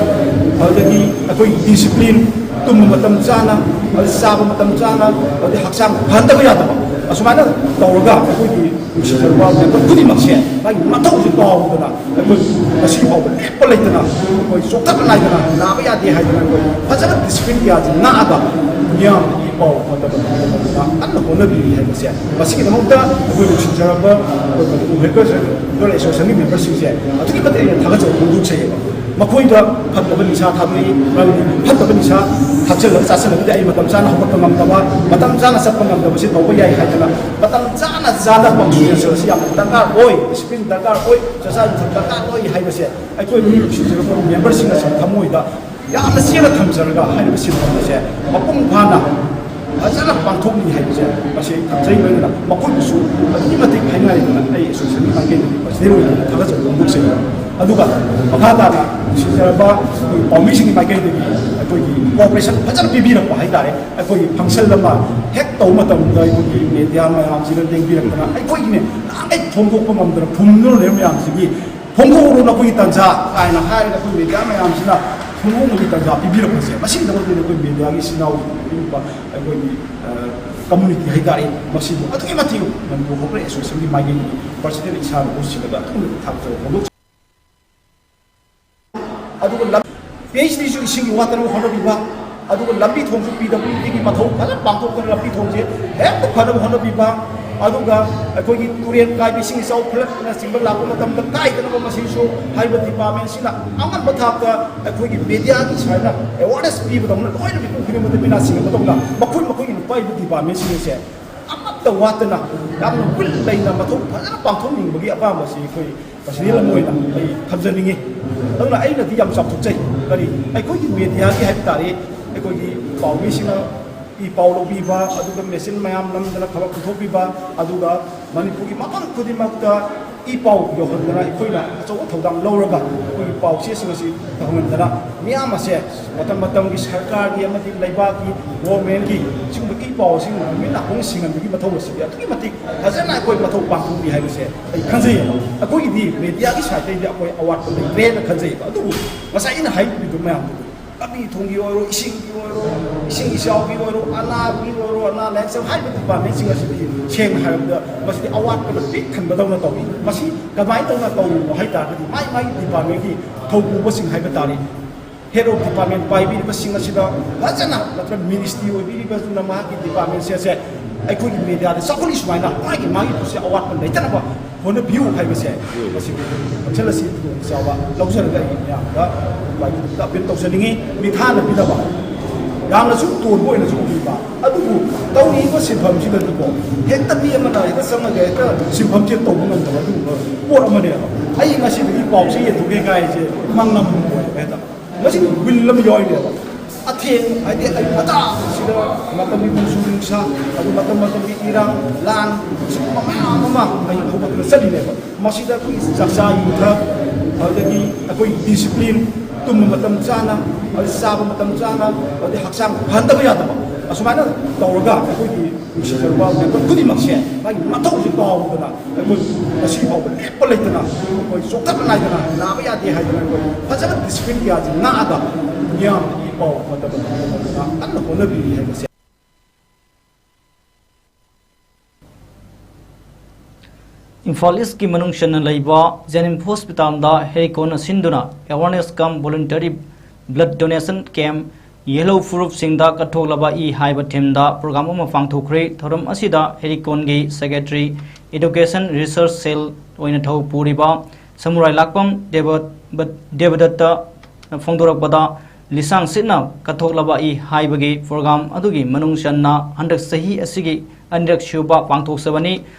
ꯑꯗꯨꯗꯒꯤ ꯑꯩꯈꯣꯏꯒꯤ ꯗꯤꯁꯤꯄ꯭ꯂꯤꯟ, ꯇꯨꯝꯕ ꯃꯇꯝ ꯆꯥꯅ, ꯑꯗꯨ ꯆꯥꯕ ꯃꯇꯝ ꯆꯥꯅ, ꯑꯗꯨꯗꯤ ꯍꯛꯆꯥꯡ ꯐꯍꯟꯗꯕ ꯌꯥꯗꯕ, ꯑꯁꯨꯃꯥꯏꯅ ꯇꯧꯔꯒ ꯑꯩꯈꯣꯏꯒꯤ ꯅꯨꯡꯁꯤꯖꯔꯕ ꯃꯦꯝꯕꯔ ꯈꯨꯗꯤꯡꯃꯛꯁꯦ ꯃꯥꯒꯤ ꯃꯊꯧꯁꯦ ꯀꯥꯎꯗꯅ ꯑꯩꯈꯣꯏ ꯉꯁꯤ ꯐꯥꯎꯕ ꯂꯦꯞꯄ ꯂꯩꯇꯅ ꯑꯩꯈꯣꯏ ꯆꯣꯛꯊꯕ ꯅꯥꯏꯗꯅ ꯅꯥꯕ ꯌꯥꯗꯦ ꯍꯥꯏꯗꯅ ꯑꯩꯈꯣꯏ ꯐꯖꯅ ꯗꯤꯁꯤꯄ꯭ꯂꯤꯟ ꯀꯌꯥꯁꯤ ꯉꯥꯛꯑꯒ ꯃꯤꯌꯥꯝꯒꯤ ꯄꯥꯎ ꯐꯠꯇꯕ ꯀꯟꯅ ꯍꯣꯠꯅꯕꯤꯔꯤ ꯍꯥꯏꯕꯁꯦ, ꯃꯁꯤꯒꯤꯗꯃꯛꯇ ꯑꯩꯈꯣꯏ ꯅꯨꯡꯁꯤꯖꯔꯕ ꯑꯩꯈꯣꯏ ꯃꯅꯤꯄꯨꯔ ꯍꯦꯜꯄꯔꯁ ꯑꯦꯁꯣꯁꯤꯌꯦꯁꯟꯒꯤ ꯃꯦꯝꯕꯔꯁꯤꯡꯁꯦ ꯑꯗꯨꯛꯀꯤ ꯃꯇꯤꯛ ꯑꯩꯅ ꯊꯥꯒꯠꯆꯕ ꯐꯣꯡꯗꯣꯛꯆꯩꯌꯦꯕ꯫ ꯃꯈꯣꯏꯗ ꯐꯠꯇꯕ ꯅꯤꯁꯥ ꯊꯥꯗꯣꯛꯏ, ꯃꯔꯝꯗꯤ ꯐꯠꯇꯕ ꯅꯤꯁꯥ ꯊꯛꯆꯜꯂꯒ ꯆꯥꯁꯤꯜꯂꯒꯗꯤ ꯑꯩ ꯃꯇꯝ ꯆꯥꯅ ꯍꯧꯒꯠꯄ ꯉꯝꯗꯕ, ꯃꯇꯝ ꯆꯥꯅ ꯆꯠꯄ ꯉꯝꯗꯕꯁꯤ ꯇꯧꯕ ꯌꯥꯏ ꯍꯥꯏꯗꯅ ꯃꯇꯝ ꯆꯥꯅ ꯆꯥꯅ ꯄꯪꯁꯨ ꯌꯦꯡꯁꯤꯜꯂꯁꯤ ꯌꯥꯝꯅ ꯗꯔꯀꯥꯔ ꯑꯣꯏ, ꯗꯤꯁꯤꯄ꯭ꯂꯤꯟ ꯗꯔꯀꯥꯔ ꯑꯣꯏ, ꯆꯥꯛꯆꯥ ꯌꯨꯊꯛ ꯗꯔꯀꯥꯔ ꯑꯣꯏ ꯍꯥꯏꯕꯁꯦ ꯑꯩꯈꯣꯏ ꯃꯤ ꯅꯨꯡꯁꯤꯖꯔꯕ ꯃꯦꯝꯕꯔꯁꯤꯡꯅꯁꯨ ꯊꯃꯣꯏꯗ ꯌꯥꯝꯅ ꯆꯦꯠꯅ ꯊꯝꯖꯔꯒ ꯍꯥꯏꯔꯤꯕ ꯁꯤꯟꯐꯝ ꯑꯁꯦ ꯃꯄꯨꯡ ꯐꯥꯅ ꯐꯖꯅ ꯄꯥꯡꯊꯣꯛꯂꯤ ꯍꯥꯏꯕꯁꯦ ꯃꯁꯤ ꯊꯝꯖꯩ꯫ ꯂꯣꯏꯅꯅ ꯃꯈꯣꯏꯕꯨꯁꯨ ꯑꯗꯨꯛꯀꯤ ꯃꯇꯤꯛ ꯍꯥꯏꯅꯔꯤꯗꯅ ꯑꯩ ꯑꯦꯁꯣꯁꯤꯌꯦꯁꯟꯒꯤ ꯃꯥꯏꯀꯩꯗꯒꯤ ꯄ꯭ꯔꯁꯤꯗꯦꯟ ꯑꯣꯏꯅ ꯊꯥꯒꯠꯆꯕ ꯐꯣꯡꯗꯣꯛꯆꯩ꯫ ꯑꯗꯨꯒ ꯃꯈꯥ ꯇꯥꯅ ꯅꯨꯡꯁꯤꯖꯔꯕ ꯑꯩꯈꯣꯏ ꯄꯥꯎꯃꯤꯁꯤꯡꯒꯤ ꯃꯥꯏꯀꯩꯗꯒꯤ ꯑꯩꯈꯣꯏꯒꯤ ꯀꯣꯑꯣꯄꯔꯦꯁꯟ ꯐꯖꯅ ꯄꯤꯕꯤꯔꯛꯄ ꯍꯥꯏꯇꯥꯔꯦ꯫ ꯑꯩꯈꯣꯏꯒꯤ ꯐꯪꯁꯟ ꯑꯃ ꯍꯦꯛ ꯇꯧꯕ ꯃꯇꯝꯗ ꯑꯩꯈꯣꯏꯒꯤ ꯃꯦꯗꯤꯌꯥ ꯃꯌꯥꯝꯁꯤꯅ ꯂꯦꯡꯕꯤꯔꯛꯇꯅ ꯑꯩꯈꯣꯏꯒꯤꯅꯦ ꯅꯍꯥꯟꯈꯩ ꯐꯣꯡꯗꯣꯛꯄ ꯉꯝꯗꯅ ꯐꯨꯝꯗꯨꯅ ꯂꯩꯕ ꯃꯌꯥꯝꯁꯤꯒꯤ ꯐꯣꯡꯗꯣꯛꯎꯔꯣ ꯅꯈꯣꯏꯒꯤ ꯇꯥꯟꯖꯥ ꯀꯥꯏꯅ ꯍꯥꯏꯔꯒ ꯑꯩꯈꯣꯏ ꯃꯦꯗꯤꯌꯥ ꯃꯌꯥꯝꯁꯤꯅ ꯐꯣꯡꯗꯣꯛꯅꯕꯒꯤ ꯇꯥꯟꯖꯥ ꯄꯤꯕꯤꯔꯛꯄꯁꯦ ꯃꯁꯤꯒꯤꯗꯃꯛꯇꯗꯤ ꯑꯩꯈꯣꯏ ꯃꯦꯗꯤꯌꯥꯒꯤ ꯏꯆꯤꯟ ꯏꯅꯥꯎ ꯄꯤꯕꯤꯔꯛꯄ ꯑꯩꯈꯣꯏꯒꯤ ꯀꯝꯃꯨꯅꯤꯇꯤ ꯍꯥꯏꯇꯥꯔꯦ꯫ ꯃꯁꯤꯕꯨ ꯑꯗꯨꯛꯀꯤ ꯃꯇꯤꯛ ꯃꯅꯤꯄꯨꯔ ꯍꯣꯞꯄꯔ ꯑꯦꯁꯣꯁꯤꯌꯦꯁꯟꯒꯤ ꯃꯥꯏꯀꯩꯗꯒꯤ ꯄꯔꯁꯅꯦꯜ ꯏꯁꯥꯅ ꯍꯣꯁ ꯁꯤꯜꯂꯒ ꯑꯗꯨꯛꯀꯤ ꯃꯇꯤꯛ ꯊꯥꯒꯠꯆꯕ ꯐꯣꯡꯗꯣꯛꯆꯔꯤ꯫ ꯑꯗꯨꯒ ꯂꯝ ꯄꯤ ꯑꯩꯆ ꯗꯤꯁꯨ ꯏꯁꯤꯡꯒꯤ ꯋꯥꯠꯇꯅꯕ ꯍꯣꯠꯅꯕꯤꯕ, ꯑꯗꯨꯒ ꯂꯝꯕꯤ ꯊꯣꯡꯁꯨ ꯄꯤ ꯗꯕ꯭ꯂꯤꯎ ꯗꯤꯒꯤ ꯃꯊꯧ ꯐꯖꯅ ꯄꯥꯡꯊꯣꯛꯇꯅ ꯂꯝꯕꯤ ꯊꯣꯡꯁꯦ ꯍꯦꯛꯇ ꯐꯅꯕ ꯍꯣꯠꯅꯕꯤꯕ, ꯑꯗꯨꯒ ꯑꯩꯈꯣꯏꯒꯤ ꯇꯨꯔꯦꯜ ꯀꯥꯏꯕ ꯏꯁꯤꯡ ꯏꯆꯥꯎ ꯐ꯭ꯂꯠꯅꯆꯤꯡꯕ ꯂꯥꯛꯄ ꯃꯇꯝꯗ ꯀꯥꯏꯗꯅꯕ ꯃꯁꯤꯁꯨ ꯍꯥꯏꯔꯤꯕ ꯗꯤꯄꯥꯔꯠꯃꯦꯟꯁꯤꯅ ꯑꯉꯝꯕ ꯊꯥꯛꯇ ꯑꯩꯈꯣꯏꯒꯤ ꯃꯦꯗꯤꯌꯥꯒꯤ ꯁꯨꯃꯥꯏꯅ ꯑꯦꯋꯥꯔꯅꯦꯁ ꯄꯤꯕꯗꯧꯅ ꯂꯣꯏꯅ ꯃꯤꯄꯨꯝ ꯈꯨꯗꯤꯡꯃꯛꯇ ꯃꯤꯅꯥ ꯁꯤꯡꯒꯠꯄꯗꯧꯅ ꯃꯈꯣꯏ ꯃꯈꯣꯏꯒꯤ ꯅꯨꯄꯥ ꯗꯤꯄꯥꯔꯠꯃꯦꯟꯁꯤꯡ ꯑꯁꯦ ꯑꯃꯠꯇ ꯋꯥꯠꯇꯅ ꯌꯥꯝꯅ ꯋꯤꯜ ꯂꯩꯅ ꯃꯊꯧ ꯐꯖꯅ ꯄꯥꯡꯊꯣꯛꯅꯤꯡꯕꯒꯤ ꯑꯄꯥꯝꯕꯁꯤ ꯑꯩꯈꯣꯏ ꯄꯔꯁꯅꯦꯜ ꯑꯃ ꯑꯣꯏꯅ ꯑꯩ ꯊꯝꯖꯅꯤꯡꯉꯤ꯫ ꯑꯗꯨꯅ ꯑꯩꯅꯗꯤ ꯌꯥꯝ ꯆꯥꯎꯊꯣꯛꯆꯩ꯫ ꯀꯔꯤ ꯑꯩꯈꯣꯏꯒꯤ ꯃꯦꯗꯤꯌꯥꯒꯤ ꯍꯥꯏꯕ ꯇꯥꯔꯦ, ꯑꯩꯈꯣꯏꯒꯤ ꯄꯥꯎꯃꯤꯁꯤꯡꯅ ꯏ ꯄꯥꯎ ꯂꯧꯕꯤꯕ, ꯑꯗꯨꯒ ꯃꯦꯆꯤꯟ ꯃꯌꯥꯝ ꯅꯝꯗꯅ ꯊꯕꯛ ꯄꯨꯊꯣꯛꯄꯤꯕ, ꯑꯗꯨꯒ ꯃꯅꯤꯄꯨꯔꯒꯤ ꯃꯐꯝ ꯈꯨꯗꯤꯡꯃꯛꯇ ꯏ ꯄꯥꯎ ꯌꯧꯍꯟꯗꯅ ꯑꯩꯈꯣꯏꯅ ꯑꯆꯧꯕ ꯊꯧꯗꯥꯡ ꯂꯧꯔꯒ ꯑꯩꯈꯣꯏꯒꯤ ꯄꯥꯎ ꯆꯦꯁꯤꯡ ꯑꯁꯤ ꯇꯧꯍꯟꯗꯅ ꯃꯤꯌꯥꯝ ꯑꯁꯦ ꯃꯇꯝ ꯃꯇꯝꯒꯤ ꯁꯔꯀꯥꯔꯒꯤ ꯑꯃꯗꯤ ꯂꯩꯕꯥꯛꯀꯤ ꯒꯣꯔꯃꯦꯟꯒꯤ ꯁꯤꯒꯨꯝꯕ ꯏ ꯄꯥꯎꯁꯤꯡ ꯅꯨꯃꯤꯠ ꯅꯥꯀꯣꯡ ꯁꯤꯡꯍꯟꯕꯒꯤ ꯃꯊꯧ ꯑꯁꯤꯗꯤ ꯑꯗꯨꯛꯀꯤ ꯃꯇꯤꯛ ꯐꯖꯅ ꯑꯩꯈꯣꯏ ꯃꯊꯧ ꯄꯥꯡꯊꯣꯛꯂꯤ ꯍꯥꯏꯕꯁꯦ ꯑꯩ ꯈꯟꯖꯩꯌꯦꯕ꯫ ꯑꯩꯈꯣꯏꯒꯤꯗꯤ ꯃꯦꯗꯤꯌꯥꯒꯤ ꯁꯥꯏꯠꯇꯩꯗꯤ ꯑꯩꯈꯣꯏ ꯑꯋꯥꯠꯄ ꯂꯩꯇ꯭ꯔꯦꯅ ꯈꯟꯖꯩꯌꯦꯕ꯫ ꯑꯗꯨꯕꯨ ꯉꯁꯥꯏ ꯑꯩꯅ ꯍꯥꯏꯕꯤꯕ ꯃꯌꯥꯝꯗꯨ ꯂꯝꯕꯤ ꯊꯣꯡꯒꯤ ꯑꯣꯏꯔꯣ, ꯏꯁꯤꯡꯒꯤ ꯑꯣꯏꯔꯣ, ꯏꯁꯤꯡ ꯏꯆꯥꯎꯒꯤ ꯑꯣꯏꯔꯣ, ꯑꯅꯥꯕꯒꯤ ꯑꯣꯏꯔꯣ, ꯑꯅꯥ ꯂꯥꯏꯌꯦꯡ ꯁꯪ ꯍꯥꯏꯔꯤꯕ ꯗꯤꯄꯥꯔꯠꯃꯦꯟꯁꯤꯡ ꯑꯁꯤꯗꯤ ꯁꯦꯡꯅ ꯍꯥꯏꯔꯕꯗ ꯃꯁꯤꯗꯤ ꯑꯋꯥꯠꯄꯅ ꯄꯤꯛ ꯊꯟꯕꯗꯧꯅ ꯇꯧꯏ꯫ ꯃꯁꯤ ꯀꯃꯥꯏꯅ ꯇꯧꯅ ꯇꯧꯔꯤꯅꯣ ꯍꯥꯏ ꯇꯥꯔꯒꯗꯤ ꯃꯥꯏ ꯃꯥꯏ ꯗꯤꯄꯥꯔꯠꯃꯦꯟꯒꯤ ꯊꯧꯄꯨꯕꯁꯤꯡ ꯍꯥꯏꯕ ꯇꯥꯔꯦ, ꯍꯦꯗ ꯑꯣꯐ ꯗꯤꯄꯥꯔꯠꯃꯦꯟ ꯄꯥꯏꯕꯤꯔꯤꯕꯁꯤꯡ ꯑꯁꯤꯗ ꯐꯖꯅ ꯅꯠꯇ꯭ꯔꯒ ꯃꯤꯅꯤꯁꯇ꯭ꯔꯤ ꯑꯣꯏꯕꯤꯔꯤꯕꯗꯨꯅ ꯃꯍꯥꯛꯀꯤ ꯗꯤꯄꯥꯔꯠꯃꯦꯟꯁꯦ ꯑꯁꯦ ꯑꯩꯈꯣꯏꯒꯤ ꯃꯦꯗꯤꯌꯥꯗ ꯆꯥꯎꯈꯠꯂꯤ ꯁꯨꯃꯥꯏꯅ ꯃꯥꯒꯤ ꯃꯥꯒꯤ ꯄꯣꯠꯁꯦ ꯑꯋꯥꯠꯄ ꯂꯩꯇꯅꯕ ꯍꯣꯠꯅꯕꯤꯌꯨ ꯍꯥꯏꯕꯁꯦ ꯃꯁꯤꯒꯤ ꯀꯥꯎꯟꯁꯤꯜ ꯑꯁꯤ ꯈꯨꯗꯣꯡꯆꯥꯕ ꯂꯧꯖꯔꯒ ꯑꯩꯒꯤ ꯃꯌꯥꯝꯗ ꯂꯥꯏꯕꯛꯇ ꯑꯄꯤꯜ ꯇꯧꯖꯅꯤꯡꯉꯤ꯫ ꯃꯤꯊꯥꯅ ꯄꯤꯅꯕ ꯌꯥꯝꯅꯁꯨ ꯇꯣꯟꯕ ꯑꯣꯏꯅꯁꯨ ꯎꯕꯤꯕ, ꯑꯗꯨꯕꯨ ꯇꯧꯔꯤꯕ ꯁꯤꯟꯐꯝꯁꯤꯗꯗꯤꯀꯣ ꯍꯦꯛꯇ ꯃꯤ ꯑꯃꯅ ꯍꯦꯛꯇ ꯆꯪꯉꯒ ꯍꯦꯛꯇ ꯁꯤꯟꯐꯝꯁꯦ ꯇꯧꯕ ꯉꯝꯗꯕ ꯑꯗꯨꯒꯨꯝꯕ ꯄꯣꯠ ꯑꯃꯅꯦꯕ꯫ ꯑꯩ ꯉꯁꯤꯗꯒꯤ ꯄꯥꯎꯁꯦ ꯌꯦꯟꯊꯣꯛꯀꯦ ꯀꯥꯏꯁꯦ ꯃꯪꯂꯝ ꯑꯣꯏꯔꯦꯕ ꯍꯦꯛꯇ꯫ ꯃꯁꯤꯗ ꯋꯤꯜ ꯑꯃ ꯌꯥꯎꯔꯤꯅꯦꯕ꯫ ꯑꯊꯦꯡ ꯍꯥꯏꯗꯤ ꯑꯌꯨꯛ ꯉꯟꯇꯥꯁꯤꯗ ꯃꯇꯝꯒꯤ ꯅꯣꯡꯖꯨ ꯅꯨꯡꯁꯥ, ꯑꯗꯨ ꯃꯇꯝ ꯃꯇꯝꯒꯤ ꯏꯔꯥꯡ ꯂꯥꯟ, ꯁꯤꯒꯨꯝꯕ ꯃꯌꯥꯝ ꯑꯃ ꯑꯌꯨꯛ ꯍꯧꯒꯠꯇꯅ ꯆꯠꯂꯤꯅꯦꯕ꯫ ꯃꯁꯤꯗ ꯑꯩꯈꯣꯏꯒꯤ ꯆꯥꯛꯆꯥ ꯌꯨꯊꯛ, ꯑꯗꯨꯗꯒꯤ ꯑꯩꯈꯣꯏ ꯗꯤꯁꯤꯄ꯭ꯂꯤꯟ, ꯇꯨꯝꯕ ꯃꯇꯝ ꯆꯥꯅ, ꯑꯗꯩ ꯆꯥꯕ ꯃꯇꯝ ꯆꯥꯅ, ꯑꯗꯩ ꯍꯛꯆꯥꯡ ꯐꯍꯟꯗꯕ ꯌꯥꯗꯕ, ꯑꯁꯨꯃꯥꯏꯅ ꯇꯧꯔꯒ ꯑꯩꯈꯣꯏꯒꯤ ꯅꯨꯡꯁꯤꯖꯔꯕ ꯃꯦꯝꯕꯔ ꯈꯨꯗꯤꯡꯃꯛꯁꯦ ꯃꯥꯒꯤ ꯃꯊꯧꯁꯤ ꯀꯥꯎꯗꯅ ꯑꯩꯈꯣꯏ ꯉꯁꯤ ꯐꯥꯎꯕ ꯂꯦꯞꯄ ꯂꯩꯇꯅ ꯑꯩꯈꯣꯏ ꯆꯣꯛꯊꯠꯄ ꯅꯥꯏꯗꯅ ꯅꯥꯕ ꯌꯥꯗꯦ ꯍꯥꯏꯗꯅ ꯑꯩꯈꯣꯏ ꯐꯖꯅ ꯗꯤꯁꯤꯄ꯭ꯂꯤꯟ ꯀꯌꯥꯁꯤ ꯉꯥꯛꯑꯒ ꯃꯤꯌꯥꯝꯒꯤ ꯄꯥꯎ ꯐꯠꯇꯕ ꯀꯟꯅ ꯍꯣꯠꯅꯕꯤꯔꯤ ꯍꯥꯏꯕꯁꯦ꯫ ꯏꯝꯐꯥꯜ ꯏꯁꯀꯤ ꯃꯅꯨꯡ ꯆꯟꯅ ꯂꯩꯕ ꯖꯦꯅꯤꯝꯁ ꯍꯣꯁꯄꯤꯇꯥꯜꯗ ꯍꯦꯔꯤꯀꯣꯟꯅ ꯁꯤꯟꯗꯨꯅ Awareness cum Voluntary Blood Donation Camp, ꯌꯦꯜꯍꯧ ꯐꯨꯔꯨꯞꯁꯤꯡꯗ ꯀꯠꯊꯣꯛꯂꯕ E ꯍꯥꯏꯕ ꯊꯤꯝꯗ ꯄ꯭ꯔꯣꯒ꯭ꯔꯥꯝ ꯑꯃ ꯄꯥꯡꯊꯣꯛꯈ꯭ꯔꯦ꯫ ꯊꯧꯔꯝ ꯑꯁꯤꯗ ꯍꯦꯔꯤꯀꯣꯟꯒꯤ ꯁꯦꯀ꯭ꯔꯦꯇꯔꯤ, ꯏꯗꯨꯀꯦꯁꯟ ꯔꯤꯁꯔꯁ ꯁꯦꯜ ꯑꯣꯏꯅ ꯊꯧ ꯄꯨꯔꯤꯕ ꯁꯃꯨꯔꯥꯏ ꯂꯥꯛꯄꯝ ꯗꯦꯕ-, ꯗꯦꯕꯗꯠꯇ ꯐꯣꯡꯗꯣꯔꯛꯄꯗ, ꯂꯤꯁꯥꯡ ꯁꯤꯠꯅ ꯀꯠꯊꯣꯛꯂꯕ ꯏ ꯍꯥꯏꯕꯒꯤ ꯄ꯭ꯔꯣꯒ꯭ꯔꯥꯝ ꯑꯗꯨꯒꯤ ꯃꯅꯨꯡ ꯆꯟꯅ ꯍꯟꯗꯛ ꯆꯍꯤ ꯑꯁꯤꯒꯤ ꯑꯅꯤꯔꯛ ꯁꯨꯕ ꯄꯥꯡꯊꯣꯛꯆꯕꯅꯤ꯫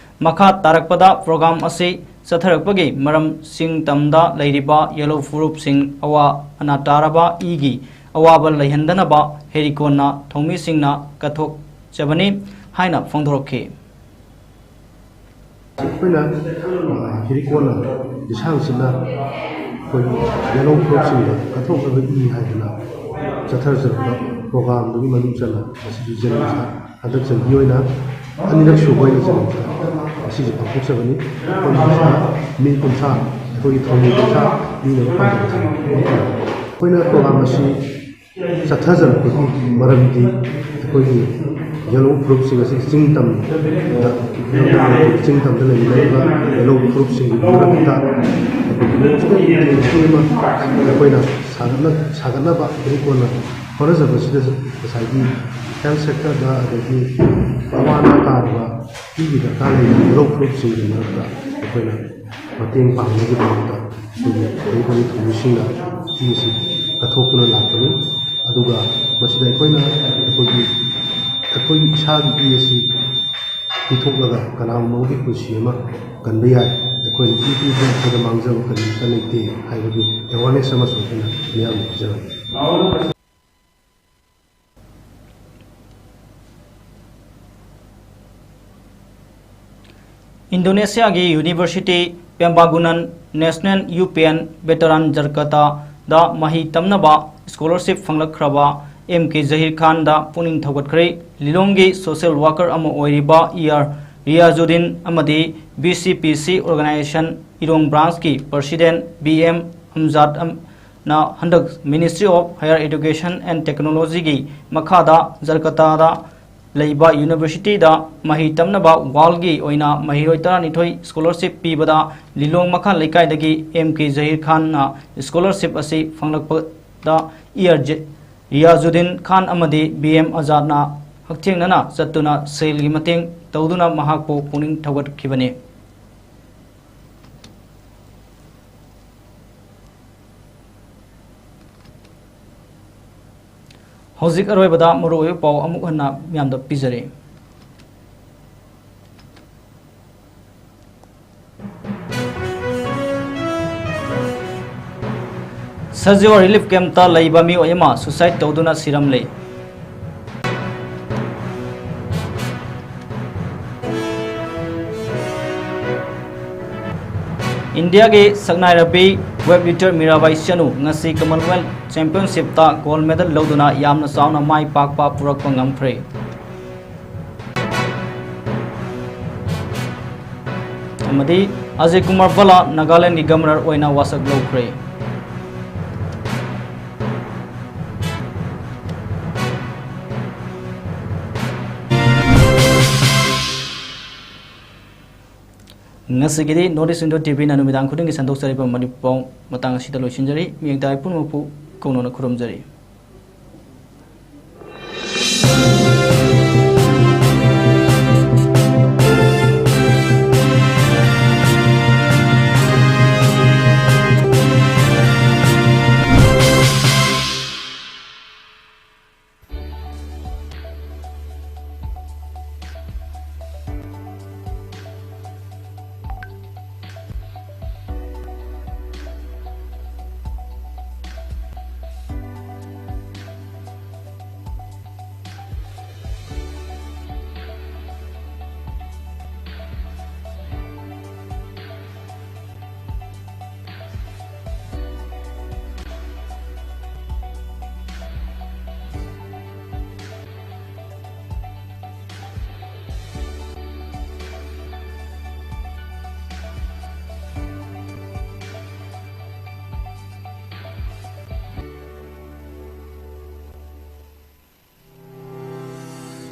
ꯃꯈꯥ ꯇꯥꯔꯛꯄꯗ ꯄ꯭ꯔꯣꯒ꯭ꯔꯥꯝ ꯑꯁꯤ ꯆꯠꯊꯔꯛꯄꯒꯤ ꯃꯔꯝ, ꯆꯤꯡ ꯇꯝꯗ ꯂꯩꯔꯤꯕ ꯌꯦꯜꯍꯧ ꯐꯨꯔꯨꯞꯁꯤꯡ ꯑꯋꯥ ꯑꯅꯥ ꯇꯥꯔꯕ ꯏꯒꯤ ꯑꯋꯥꯕ ꯂꯩꯍꯟꯗꯅꯕ ꯍꯦꯔꯤꯀꯣꯟꯅ ꯊꯧꯃꯤꯁꯤꯡꯅ ꯀꯠꯊꯣꯛꯆꯕꯅꯤ ꯍꯥꯏꯅ ꯐꯣꯡꯗꯣꯔꯛꯈꯤ꯫ ꯑꯩꯈꯣꯏꯅ, ꯑ, ꯍꯤꯔꯤꯀꯣꯟꯅ ꯂꯤꯁꯥꯡꯁꯤꯠꯅ ꯑꯩꯈꯣꯏꯒꯤ ꯌꯦꯜꯍꯧ ꯐꯨꯔꯨꯞꯁꯤꯡꯗ ꯀꯠꯊꯣꯛꯅꯕ ꯏ ꯍꯥꯏꯗꯅ ꯆꯠꯊꯖꯔꯛꯄ ꯄ꯭ꯔꯣꯒ꯭ꯔꯥꯝꯗꯨꯒꯤ ꯃꯅꯨꯡ ꯆꯟꯅ ꯉꯁꯤꯗꯤ ꯖꯦꯅꯤꯝꯁꯇ ꯍꯟꯗꯛ ꯆꯍꯤꯒꯤ ꯑꯣꯏꯅ ꯑꯅꯤꯔꯛ ꯁꯨꯕ ꯑꯣꯏꯅ ꯖꯦꯅꯤꯝꯁꯇ ꯉꯁꯤꯁꯦ ꯄꯥꯡꯊꯣꯛꯆꯕꯅꯤ꯫ ꯑꯩꯈꯣꯏ ꯃꯁꯤꯗ ꯃꯤ ꯀꯨꯟꯊ꯭ꯔꯥ, ꯑꯩꯈꯣꯏꯒꯤ ꯊꯧꯃꯤ ꯀꯨꯟꯊ꯭ꯔꯥ ꯄꯤꯅꯕ ꯄꯥꯟꯗꯝ ꯊꯝꯃꯤ꯫ ꯑꯩꯈꯣꯏꯅ ꯄ꯭ꯔꯣꯒ꯭ꯔꯥꯝ ꯑꯁꯤ ꯆꯠꯊꯖꯔꯛꯄꯒꯤ ꯃꯔꯝꯗꯤ ꯑꯩꯈꯣꯏꯒꯤ ꯌꯦꯜꯍꯧ ꯐꯨꯔꯨꯞꯁꯤꯡ ꯑꯁꯤ ꯆꯤꯡ ꯇꯝꯗ, ꯆꯤꯡ ꯇꯝꯗ ꯂꯩꯃꯤꯟꯅꯔꯤꯕ ꯌꯦꯜꯍꯧ ꯐꯨꯔꯨꯞꯁꯤꯡꯒꯤ ꯃꯔꯛꯇ ꯑꯩꯈꯣꯏꯒꯤ ꯃꯨꯛꯇ ꯃꯤꯠꯌꯦꯡ ꯑꯃ ꯑꯩꯈꯣꯏꯅ ꯁꯥꯒꯠꯅ-, ꯁꯥꯒꯠꯅꯕ ꯍꯦꯔꯤꯀꯣꯟꯅ ꯍꯣꯠꯅꯖꯕꯁꯤꯗꯁꯨ ꯉꯁꯥꯏꯒꯤ ꯍꯦꯜꯊ ꯁꯦꯛꯇꯔꯗ ꯑꯗꯒꯤ ꯑꯋꯥ ꯑꯅꯥ ꯇꯥꯔꯕ ꯃꯤꯒꯤ ꯗꯔꯀꯥꯔ ꯂꯩꯕ ꯌꯦꯜꯍꯧ ꯐꯨꯔꯨꯞꯁꯤꯡꯒꯤ ꯃꯔꯛꯇ ꯑꯩꯈꯣꯏꯅ ꯃꯇꯦꯡ ꯄꯥꯡꯅꯕꯒꯤꯗꯃꯛꯇ ꯑꯩꯈꯣꯏꯒꯤ ꯂꯩꯔꯤꯕ ꯊꯧꯃꯤꯁꯤꯡꯅ ꯏ ꯑꯁꯤ ꯀꯠꯊꯣꯛꯇꯨꯅ ꯂꯥꯛꯄꯅꯤ꯫ ꯑꯗꯨꯒ ꯃꯁꯤꯗ ꯑꯩꯈꯣꯏꯅ ꯑꯩꯈꯣꯏꯒꯤ, ꯑꯩꯈꯣꯏꯒꯤ ꯏꯁꯥꯒꯤ ꯏ ꯑꯁꯤ ꯄꯤꯊꯣꯛꯂꯒ ꯀꯅꯥꯒꯨꯝꯕ ꯑꯃꯒꯤ ꯄꯨꯟꯁꯤ ꯑꯃ ꯀꯟꯕ ꯌꯥꯏ꯫ ꯑꯩꯈꯣꯏꯅ ꯏ ꯄꯤꯕꯗ ꯑꯩꯈꯣꯏꯗ ꯃꯥꯡꯖꯕ ꯀꯔꯤꯝꯇ ꯂꯩꯇꯦ ꯍꯥꯏꯕꯒꯤ ꯑꯦꯋꯥꯔꯅꯦꯁ ꯑꯃꯁꯨ ꯑꯩꯈꯣꯏꯅ ꯃꯤꯌꯥꯝꯗ ꯄꯤꯖꯕꯅꯤ꯫ ꯏꯟꯗꯣꯅꯦꯁꯤꯌꯥꯒꯤ ꯌꯨꯅꯤꯚꯔꯁꯤꯇꯤ ꯄꯦꯝꯕꯥꯒꯨꯅꯟ national U P N veteran ꯖꯔꯀꯇꯥꯗ ꯃꯍꯩ ꯇꯝꯅꯕ ꯁ꯭ꯀꯣꯂꯔꯁꯤꯞ ꯐꯪꯂꯛꯈ꯭ꯔꯕ ꯑꯦꯝ ꯀꯦ ꯖꯍꯤꯔ ꯈꯥꯟꯗ ꯄꯨꯛꯅꯤꯡ ꯊꯧꯒꯠꯈ꯭ꯔꯦ꯫ ꯂꯤꯂꯣꯡꯒꯤ ꯁꯣꯁꯤꯌꯦꯜ ꯋꯥꯔꯀꯔ ꯑꯃ ꯑꯣꯏꯔꯤꯕ ꯏ ꯑꯥꯔ ꯔꯤꯌꯥꯖꯨꯗꯤꯟ ꯑꯃꯗꯤ ꯕꯤ ꯁꯤ ꯄꯤ ꯁꯤ ꯑꯣꯔꯒꯅꯥꯏꯖꯦꯁꯟ ꯏꯔꯣꯡ ꯕ꯭ꯔꯥꯟꯁꯀꯤ ꯄ꯭ꯔꯁꯤꯗꯦꯟ ꯕꯤ ꯑꯦꯝ ꯑꯝꯖꯥꯗ ꯑꯝ-, ꯅ ꯍꯟꯗꯛ Ministry of Higher Education and Technology ꯒꯤ ꯃꯈꯥꯗ ꯖꯔꯀꯇꯥꯗ ꯂꯩꯕ ꯌꯨꯅꯤꯚꯔꯁꯤꯇꯤꯗ ꯃꯍꯩ ꯇꯝꯅꯕ ꯋꯥꯔꯜꯒꯤ ꯑꯣꯏꯅ ꯃꯍꯩꯔꯣꯏ ꯇꯔꯥꯅꯤꯊꯣꯏ ꯁ꯭ꯀꯣꯂꯔꯁꯤꯞ ꯄꯤꯕꯗ ꯂꯤꯂꯣꯡ ꯃꯈꯥ ꯂꯩꯀꯥꯏꯗꯒꯤ ꯑꯦꯝ ꯀꯦ ꯖꯍꯤꯔ ꯈꯥꯟꯅ ꯁ꯭ꯀꯣꯂꯔꯁꯤꯞ ꯑꯁꯤ ꯐꯪꯂꯛꯄꯗ ꯏ ꯑꯥꯔ ꯖꯦ ꯔꯤꯌꯥꯖꯨꯗꯤꯟ ꯈꯥꯟ ꯑꯃꯗꯤ ꯕꯤ ꯑꯦꯝ ꯑꯖꯥꯗꯅ ꯍꯛꯊꯦꯡꯅꯅ ꯆꯠꯇꯨꯅ ꯁꯦꯜꯒꯤ ꯃꯇꯦꯡ ꯇꯧꯗꯨꯅ ꯃꯍꯥꯛꯄꯨ ꯄꯨꯛꯅꯤꯡ ꯊꯧꯒꯠꯈꯤꯕꯅꯤ꯫ ꯍꯧꯖꯤꯛ ꯑꯔꯣꯏꯕꯗ ꯃꯔꯨꯑꯣꯏꯕ ꯄꯥꯎ ꯑꯃꯨꯛ ꯍꯟꯅ ꯃꯤꯌꯥꯝꯗ ꯄꯤꯖꯔꯤ꯫ ꯁꯖꯤꯋꯥ ꯔꯤꯂꯤꯐ ꯀꯦꯝꯞꯇ ꯂꯩꯕ ꯃꯤꯑꯣꯏ ꯑꯃ suicide ꯇꯧꯗꯨꯅ ꯁꯤꯔꯝꯂꯦ꯫ ꯏꯟꯗꯤꯌꯥꯒꯤ ꯁꯛꯅꯥꯏꯔꯕꯤ weightlifter ꯃꯤꯔꯥꯕꯥꯏ ꯆꯅꯨ ꯉꯁꯤ Commonwealth Championshipꯇ gold medal ꯂꯧꯗꯨꯅ ꯌꯥꯝꯅ ꯆꯥꯎꯅ ꯃꯥꯏ ꯄꯥꯛꯄ ꯄꯨꯔꯛꯄ ꯉꯝꯈ꯭ꯔꯦ꯫ ꯑꯃꯗꯤ ꯑꯖꯌ ꯀꯨꯃꯥꯔ ꯚꯜꯂꯥ ꯅꯥꯒꯥꯂꯦꯟꯒꯤ Governor ꯑꯣꯏꯅ ꯋꯥꯁꯛ ꯂꯧꯈ꯭ꯔꯦ꯫ ꯉꯁꯤꯒꯤꯗꯤ North East India TVꯅ ꯅꯨꯃꯤꯗꯥꯡ ꯈꯨꯗꯤꯡꯒꯤ ꯁꯟꯗꯣꯛꯆꯔꯤꯕ ꯃꯅꯤꯄꯨꯔ ꯄꯥꯎ ꯃꯇꯥꯡ ꯑꯁꯤꯗ ꯂꯣꯏꯁꯤꯟꯖꯔꯤ꯫ ꯃꯤꯌꯦꯡ ꯇꯥꯕ ꯄꯨꯝꯅꯃꯛꯄꯨ ꯀꯧꯅꯅ ꯈꯨꯔꯨꯝꯖꯔꯤ꯫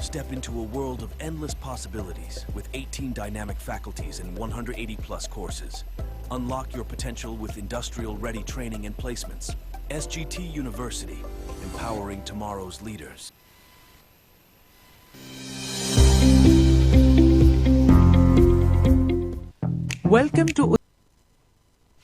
Step into a world of endless possibilities with eighteen dynamic faculties and one hundred eighty plus courses. Unlock your potential with industrial ready training and placements. S G T University, empowering tomorrow's leaders. Welcome to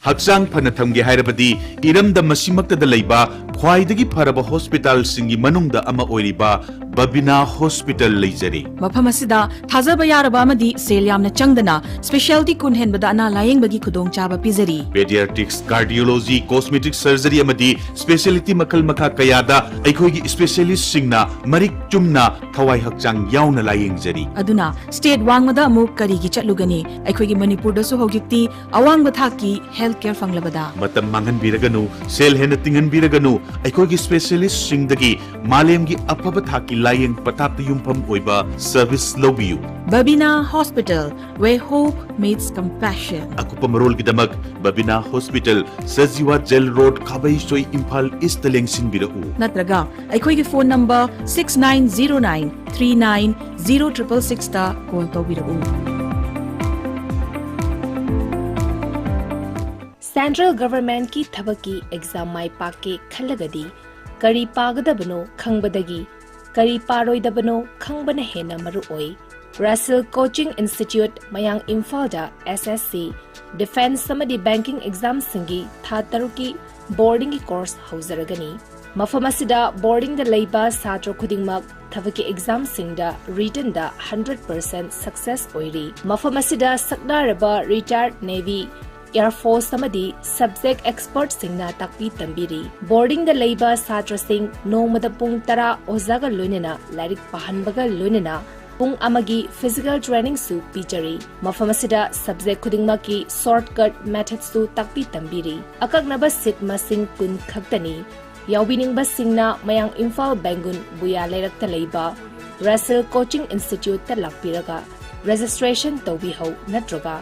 ꯍꯛꯆꯥꯡ ꯐꯅ ꯊꯝꯒꯦ ꯍꯥꯏꯔꯕꯗꯤ ꯏꯔꯝꯗꯝ ꯑꯁꯤꯃꯛꯇꯗ ꯂꯩꯕ ꯈ꯭ꯋꯥꯏꯗꯒꯤ ꯐꯔꯕ ꯍꯣꯁꯄꯤꯇꯥꯜꯁꯤꯡꯒꯤ ꯃꯅꯨꯡꯗ ꯑꯃ ꯑꯣꯏꯔꯤꯕ ꯕꯕꯤꯅꯥ ꯍꯣꯁꯄꯤꯇꯥꯜ ꯂꯩꯖꯔꯤ꯫ ꯃꯐꯝ ꯑꯁꯤꯗ ꯊꯥꯖꯕ ꯌꯥꯔꯕ ꯑꯃꯗꯤ ꯁꯦꯜ ꯌꯥꯝꯅ ꯆꯪꯗꯅ specialty ꯀꯨꯟ ꯍꯦꯟꯕꯗ ꯑꯅꯥ ꯂꯥꯌꯦꯡꯕꯒꯤ ꯈꯨꯗꯣꯡꯆꯥꯕ ꯄꯤꯖꯔꯤ꯫ Pediatrics, Cardiology, Cosmetic Surgery ꯑꯃꯗꯤ specialty ꯃꯈꯜ ꯃꯈꯥ ꯀꯌꯥꯗ ꯑꯩꯈꯣꯏꯒꯤ specialistꯁꯤꯡꯅ ꯃꯔꯤꯛ ꯆꯨꯝꯅ ꯊꯋꯥꯏ ꯍꯛꯆꯥꯡ ꯌꯥꯎꯅ ꯂꯥꯌꯦꯡꯖꯔꯤ꯫ ꯑꯗꯨꯅ state ꯋꯥꯡꯃꯗ ꯑꯃꯨꯛ ꯀꯔꯤꯒꯤ ꯆꯠꯂꯨꯒꯅꯤ? ꯑꯩꯈꯣꯏꯒꯤ ꯃꯅꯤꯄꯨꯔꯗꯁꯨ ꯍꯧꯖꯤꯛꯇꯤ ꯑꯋꯥꯡꯕ ꯊꯥꯛꯀꯤ health care ꯐꯪꯂꯕꯗ꯫ ꯃꯇꯝ ꯃꯥꯡꯍꯟꯕꯤꯔꯒꯅꯨ, ꯁꯦꯜ ꯍꯦꯟꯅ ꯇꯤꯡꯍꯟꯕꯤꯔꯒꯅꯨ, ꯑꯩꯈꯣꯏꯒꯤ specialistꯁꯤꯡꯗꯒꯤ ꯃꯥꯂꯦꯝꯒꯤ ꯑꯐꯕ ꯊꯥꯛꯀꯤ ꯂꯥꯌꯦꯡ ꯄꯊꯥꯞꯇ ꯌꯨꯝꯐꯝ ꯑꯣꯏꯕ service ꯂꯧꯕꯤꯌꯨ꯫ Babina Hospital, where hope meets compassion. ꯑꯀꯨꯞꯄ ꯃꯔꯣꯜꯒꯤꯗꯃꯛ Babina hospital, Sajiwa jail road, Khabeisoi, Imphal east ꯂꯦꯡꯁꯤꯟꯕꯤꯔꯛꯎ꯫ ꯅꯠꯇ꯭ꯔꯒ ꯑꯩꯈꯣꯏꯒꯤ phone number six nine zero nine three nine zero triple sixꯇ call ꯇꯧꯕꯤꯔꯛꯎ꯫ Central Governmentꯀꯤ ꯊꯕꯛꯀꯤ exam ꯃꯥꯏ ꯄꯥꯛꯀꯦ ꯈꯜꯂꯒꯗꯤ ꯀꯔꯤ ꯄꯥꯒꯗꯕꯅꯣ ꯈꯪꯕꯗꯒꯤ ꯀꯔꯤ ꯄꯥꯔꯣꯏꯗꯕꯅꯣ ꯈꯪꯕꯅ ꯍꯦꯟꯅ ꯃꯔꯨꯑꯣꯏ꯫ Russell Coaching Institute, ꯃꯌꯥꯡ ꯏꯝꯐꯥꯜꯗ S S C, defence ꯑꯃꯗꯤ banking examꯁꯤꯡꯒꯤ ꯊꯥ ꯇꯔꯨꯛꯀꯤ boardingꯒꯤ course ꯍꯧꯖꯔꯒꯅꯤ꯫ ꯃꯐꯝ ꯑꯁꯤꯗ boardingꯗ ꯂꯩꯕ ꯁꯥꯇ꯭ꯔ ꯈꯨꯗꯤꯡꯃꯛ ꯊꯕꯛꯀꯤ examꯁꯤꯡꯗ writtenꯗ hundred percent success ꯑꯣꯏꯔꯤ꯫ ꯃꯐꯝ ꯑꯁꯤꯗ ꯁꯛꯅꯥꯔꯕ retired Navy, Air Force ꯑꯃꯗꯤ subject expertꯁꯤꯡꯅ ꯇꯥꯛꯄꯤ ꯇꯝꯕꯤꯔꯤ꯫ Boardingꯗ ꯂꯩꯕ ꯁꯥꯇ꯭ꯔꯁꯤꯡ ꯅꯣꯡꯃꯗ ꯄꯨꯡ ꯇꯔꯥ ꯑꯣꯖꯥꯒ ꯂꯣꯏꯅꯅ ꯂꯥꯏꯔꯤꯛ ꯄꯥꯍꯟꯕꯒ ꯂꯣꯏꯅꯅ ꯄꯨꯡ ꯑꯃꯒꯤ physical trainingꯁꯨ ꯄꯤꯖꯔꯤ꯫ ꯃꯐꯝ ꯑꯁꯤꯗ subject ꯈꯨꯗꯤꯡꯃꯛꯀꯤ shortcut methodꯁꯨ ꯇꯥꯛꯄꯤ ꯇꯝꯕꯤꯔꯤ꯫ ꯑꯀꯛꯅꯕ seat ꯃꯁꯤꯡ ꯀꯨꯟ ꯈꯛꯇꯅꯤ꯫ ꯌꯥꯎꯕꯤꯅꯤꯡꯕꯁꯤꯡꯅ ꯃꯌꯥꯡ ꯏꯝꯐꯥꯜ ꯕꯦꯡꯒꯨꯟ ꯕꯨꯌꯥ ꯂꯩꯔꯛꯇ ꯂꯩꯕ Russell Coaching Instituteꯇ ꯂꯥꯛꯄꯤꯔꯒ registration ꯇꯧꯕꯤꯍꯧ ꯅꯠꯇ꯭ꯔꯒ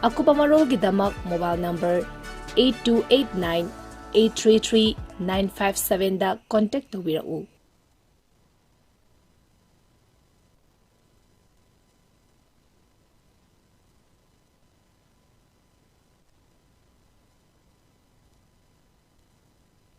ꯑꯀꯨꯞꯄ ꯃꯔꯣꯜꯒꯤꯗꯃꯛ mobile number eight two eight nine eight three three nine five sevenꯗ contact ꯇꯧꯕꯤꯔꯛꯎ꯫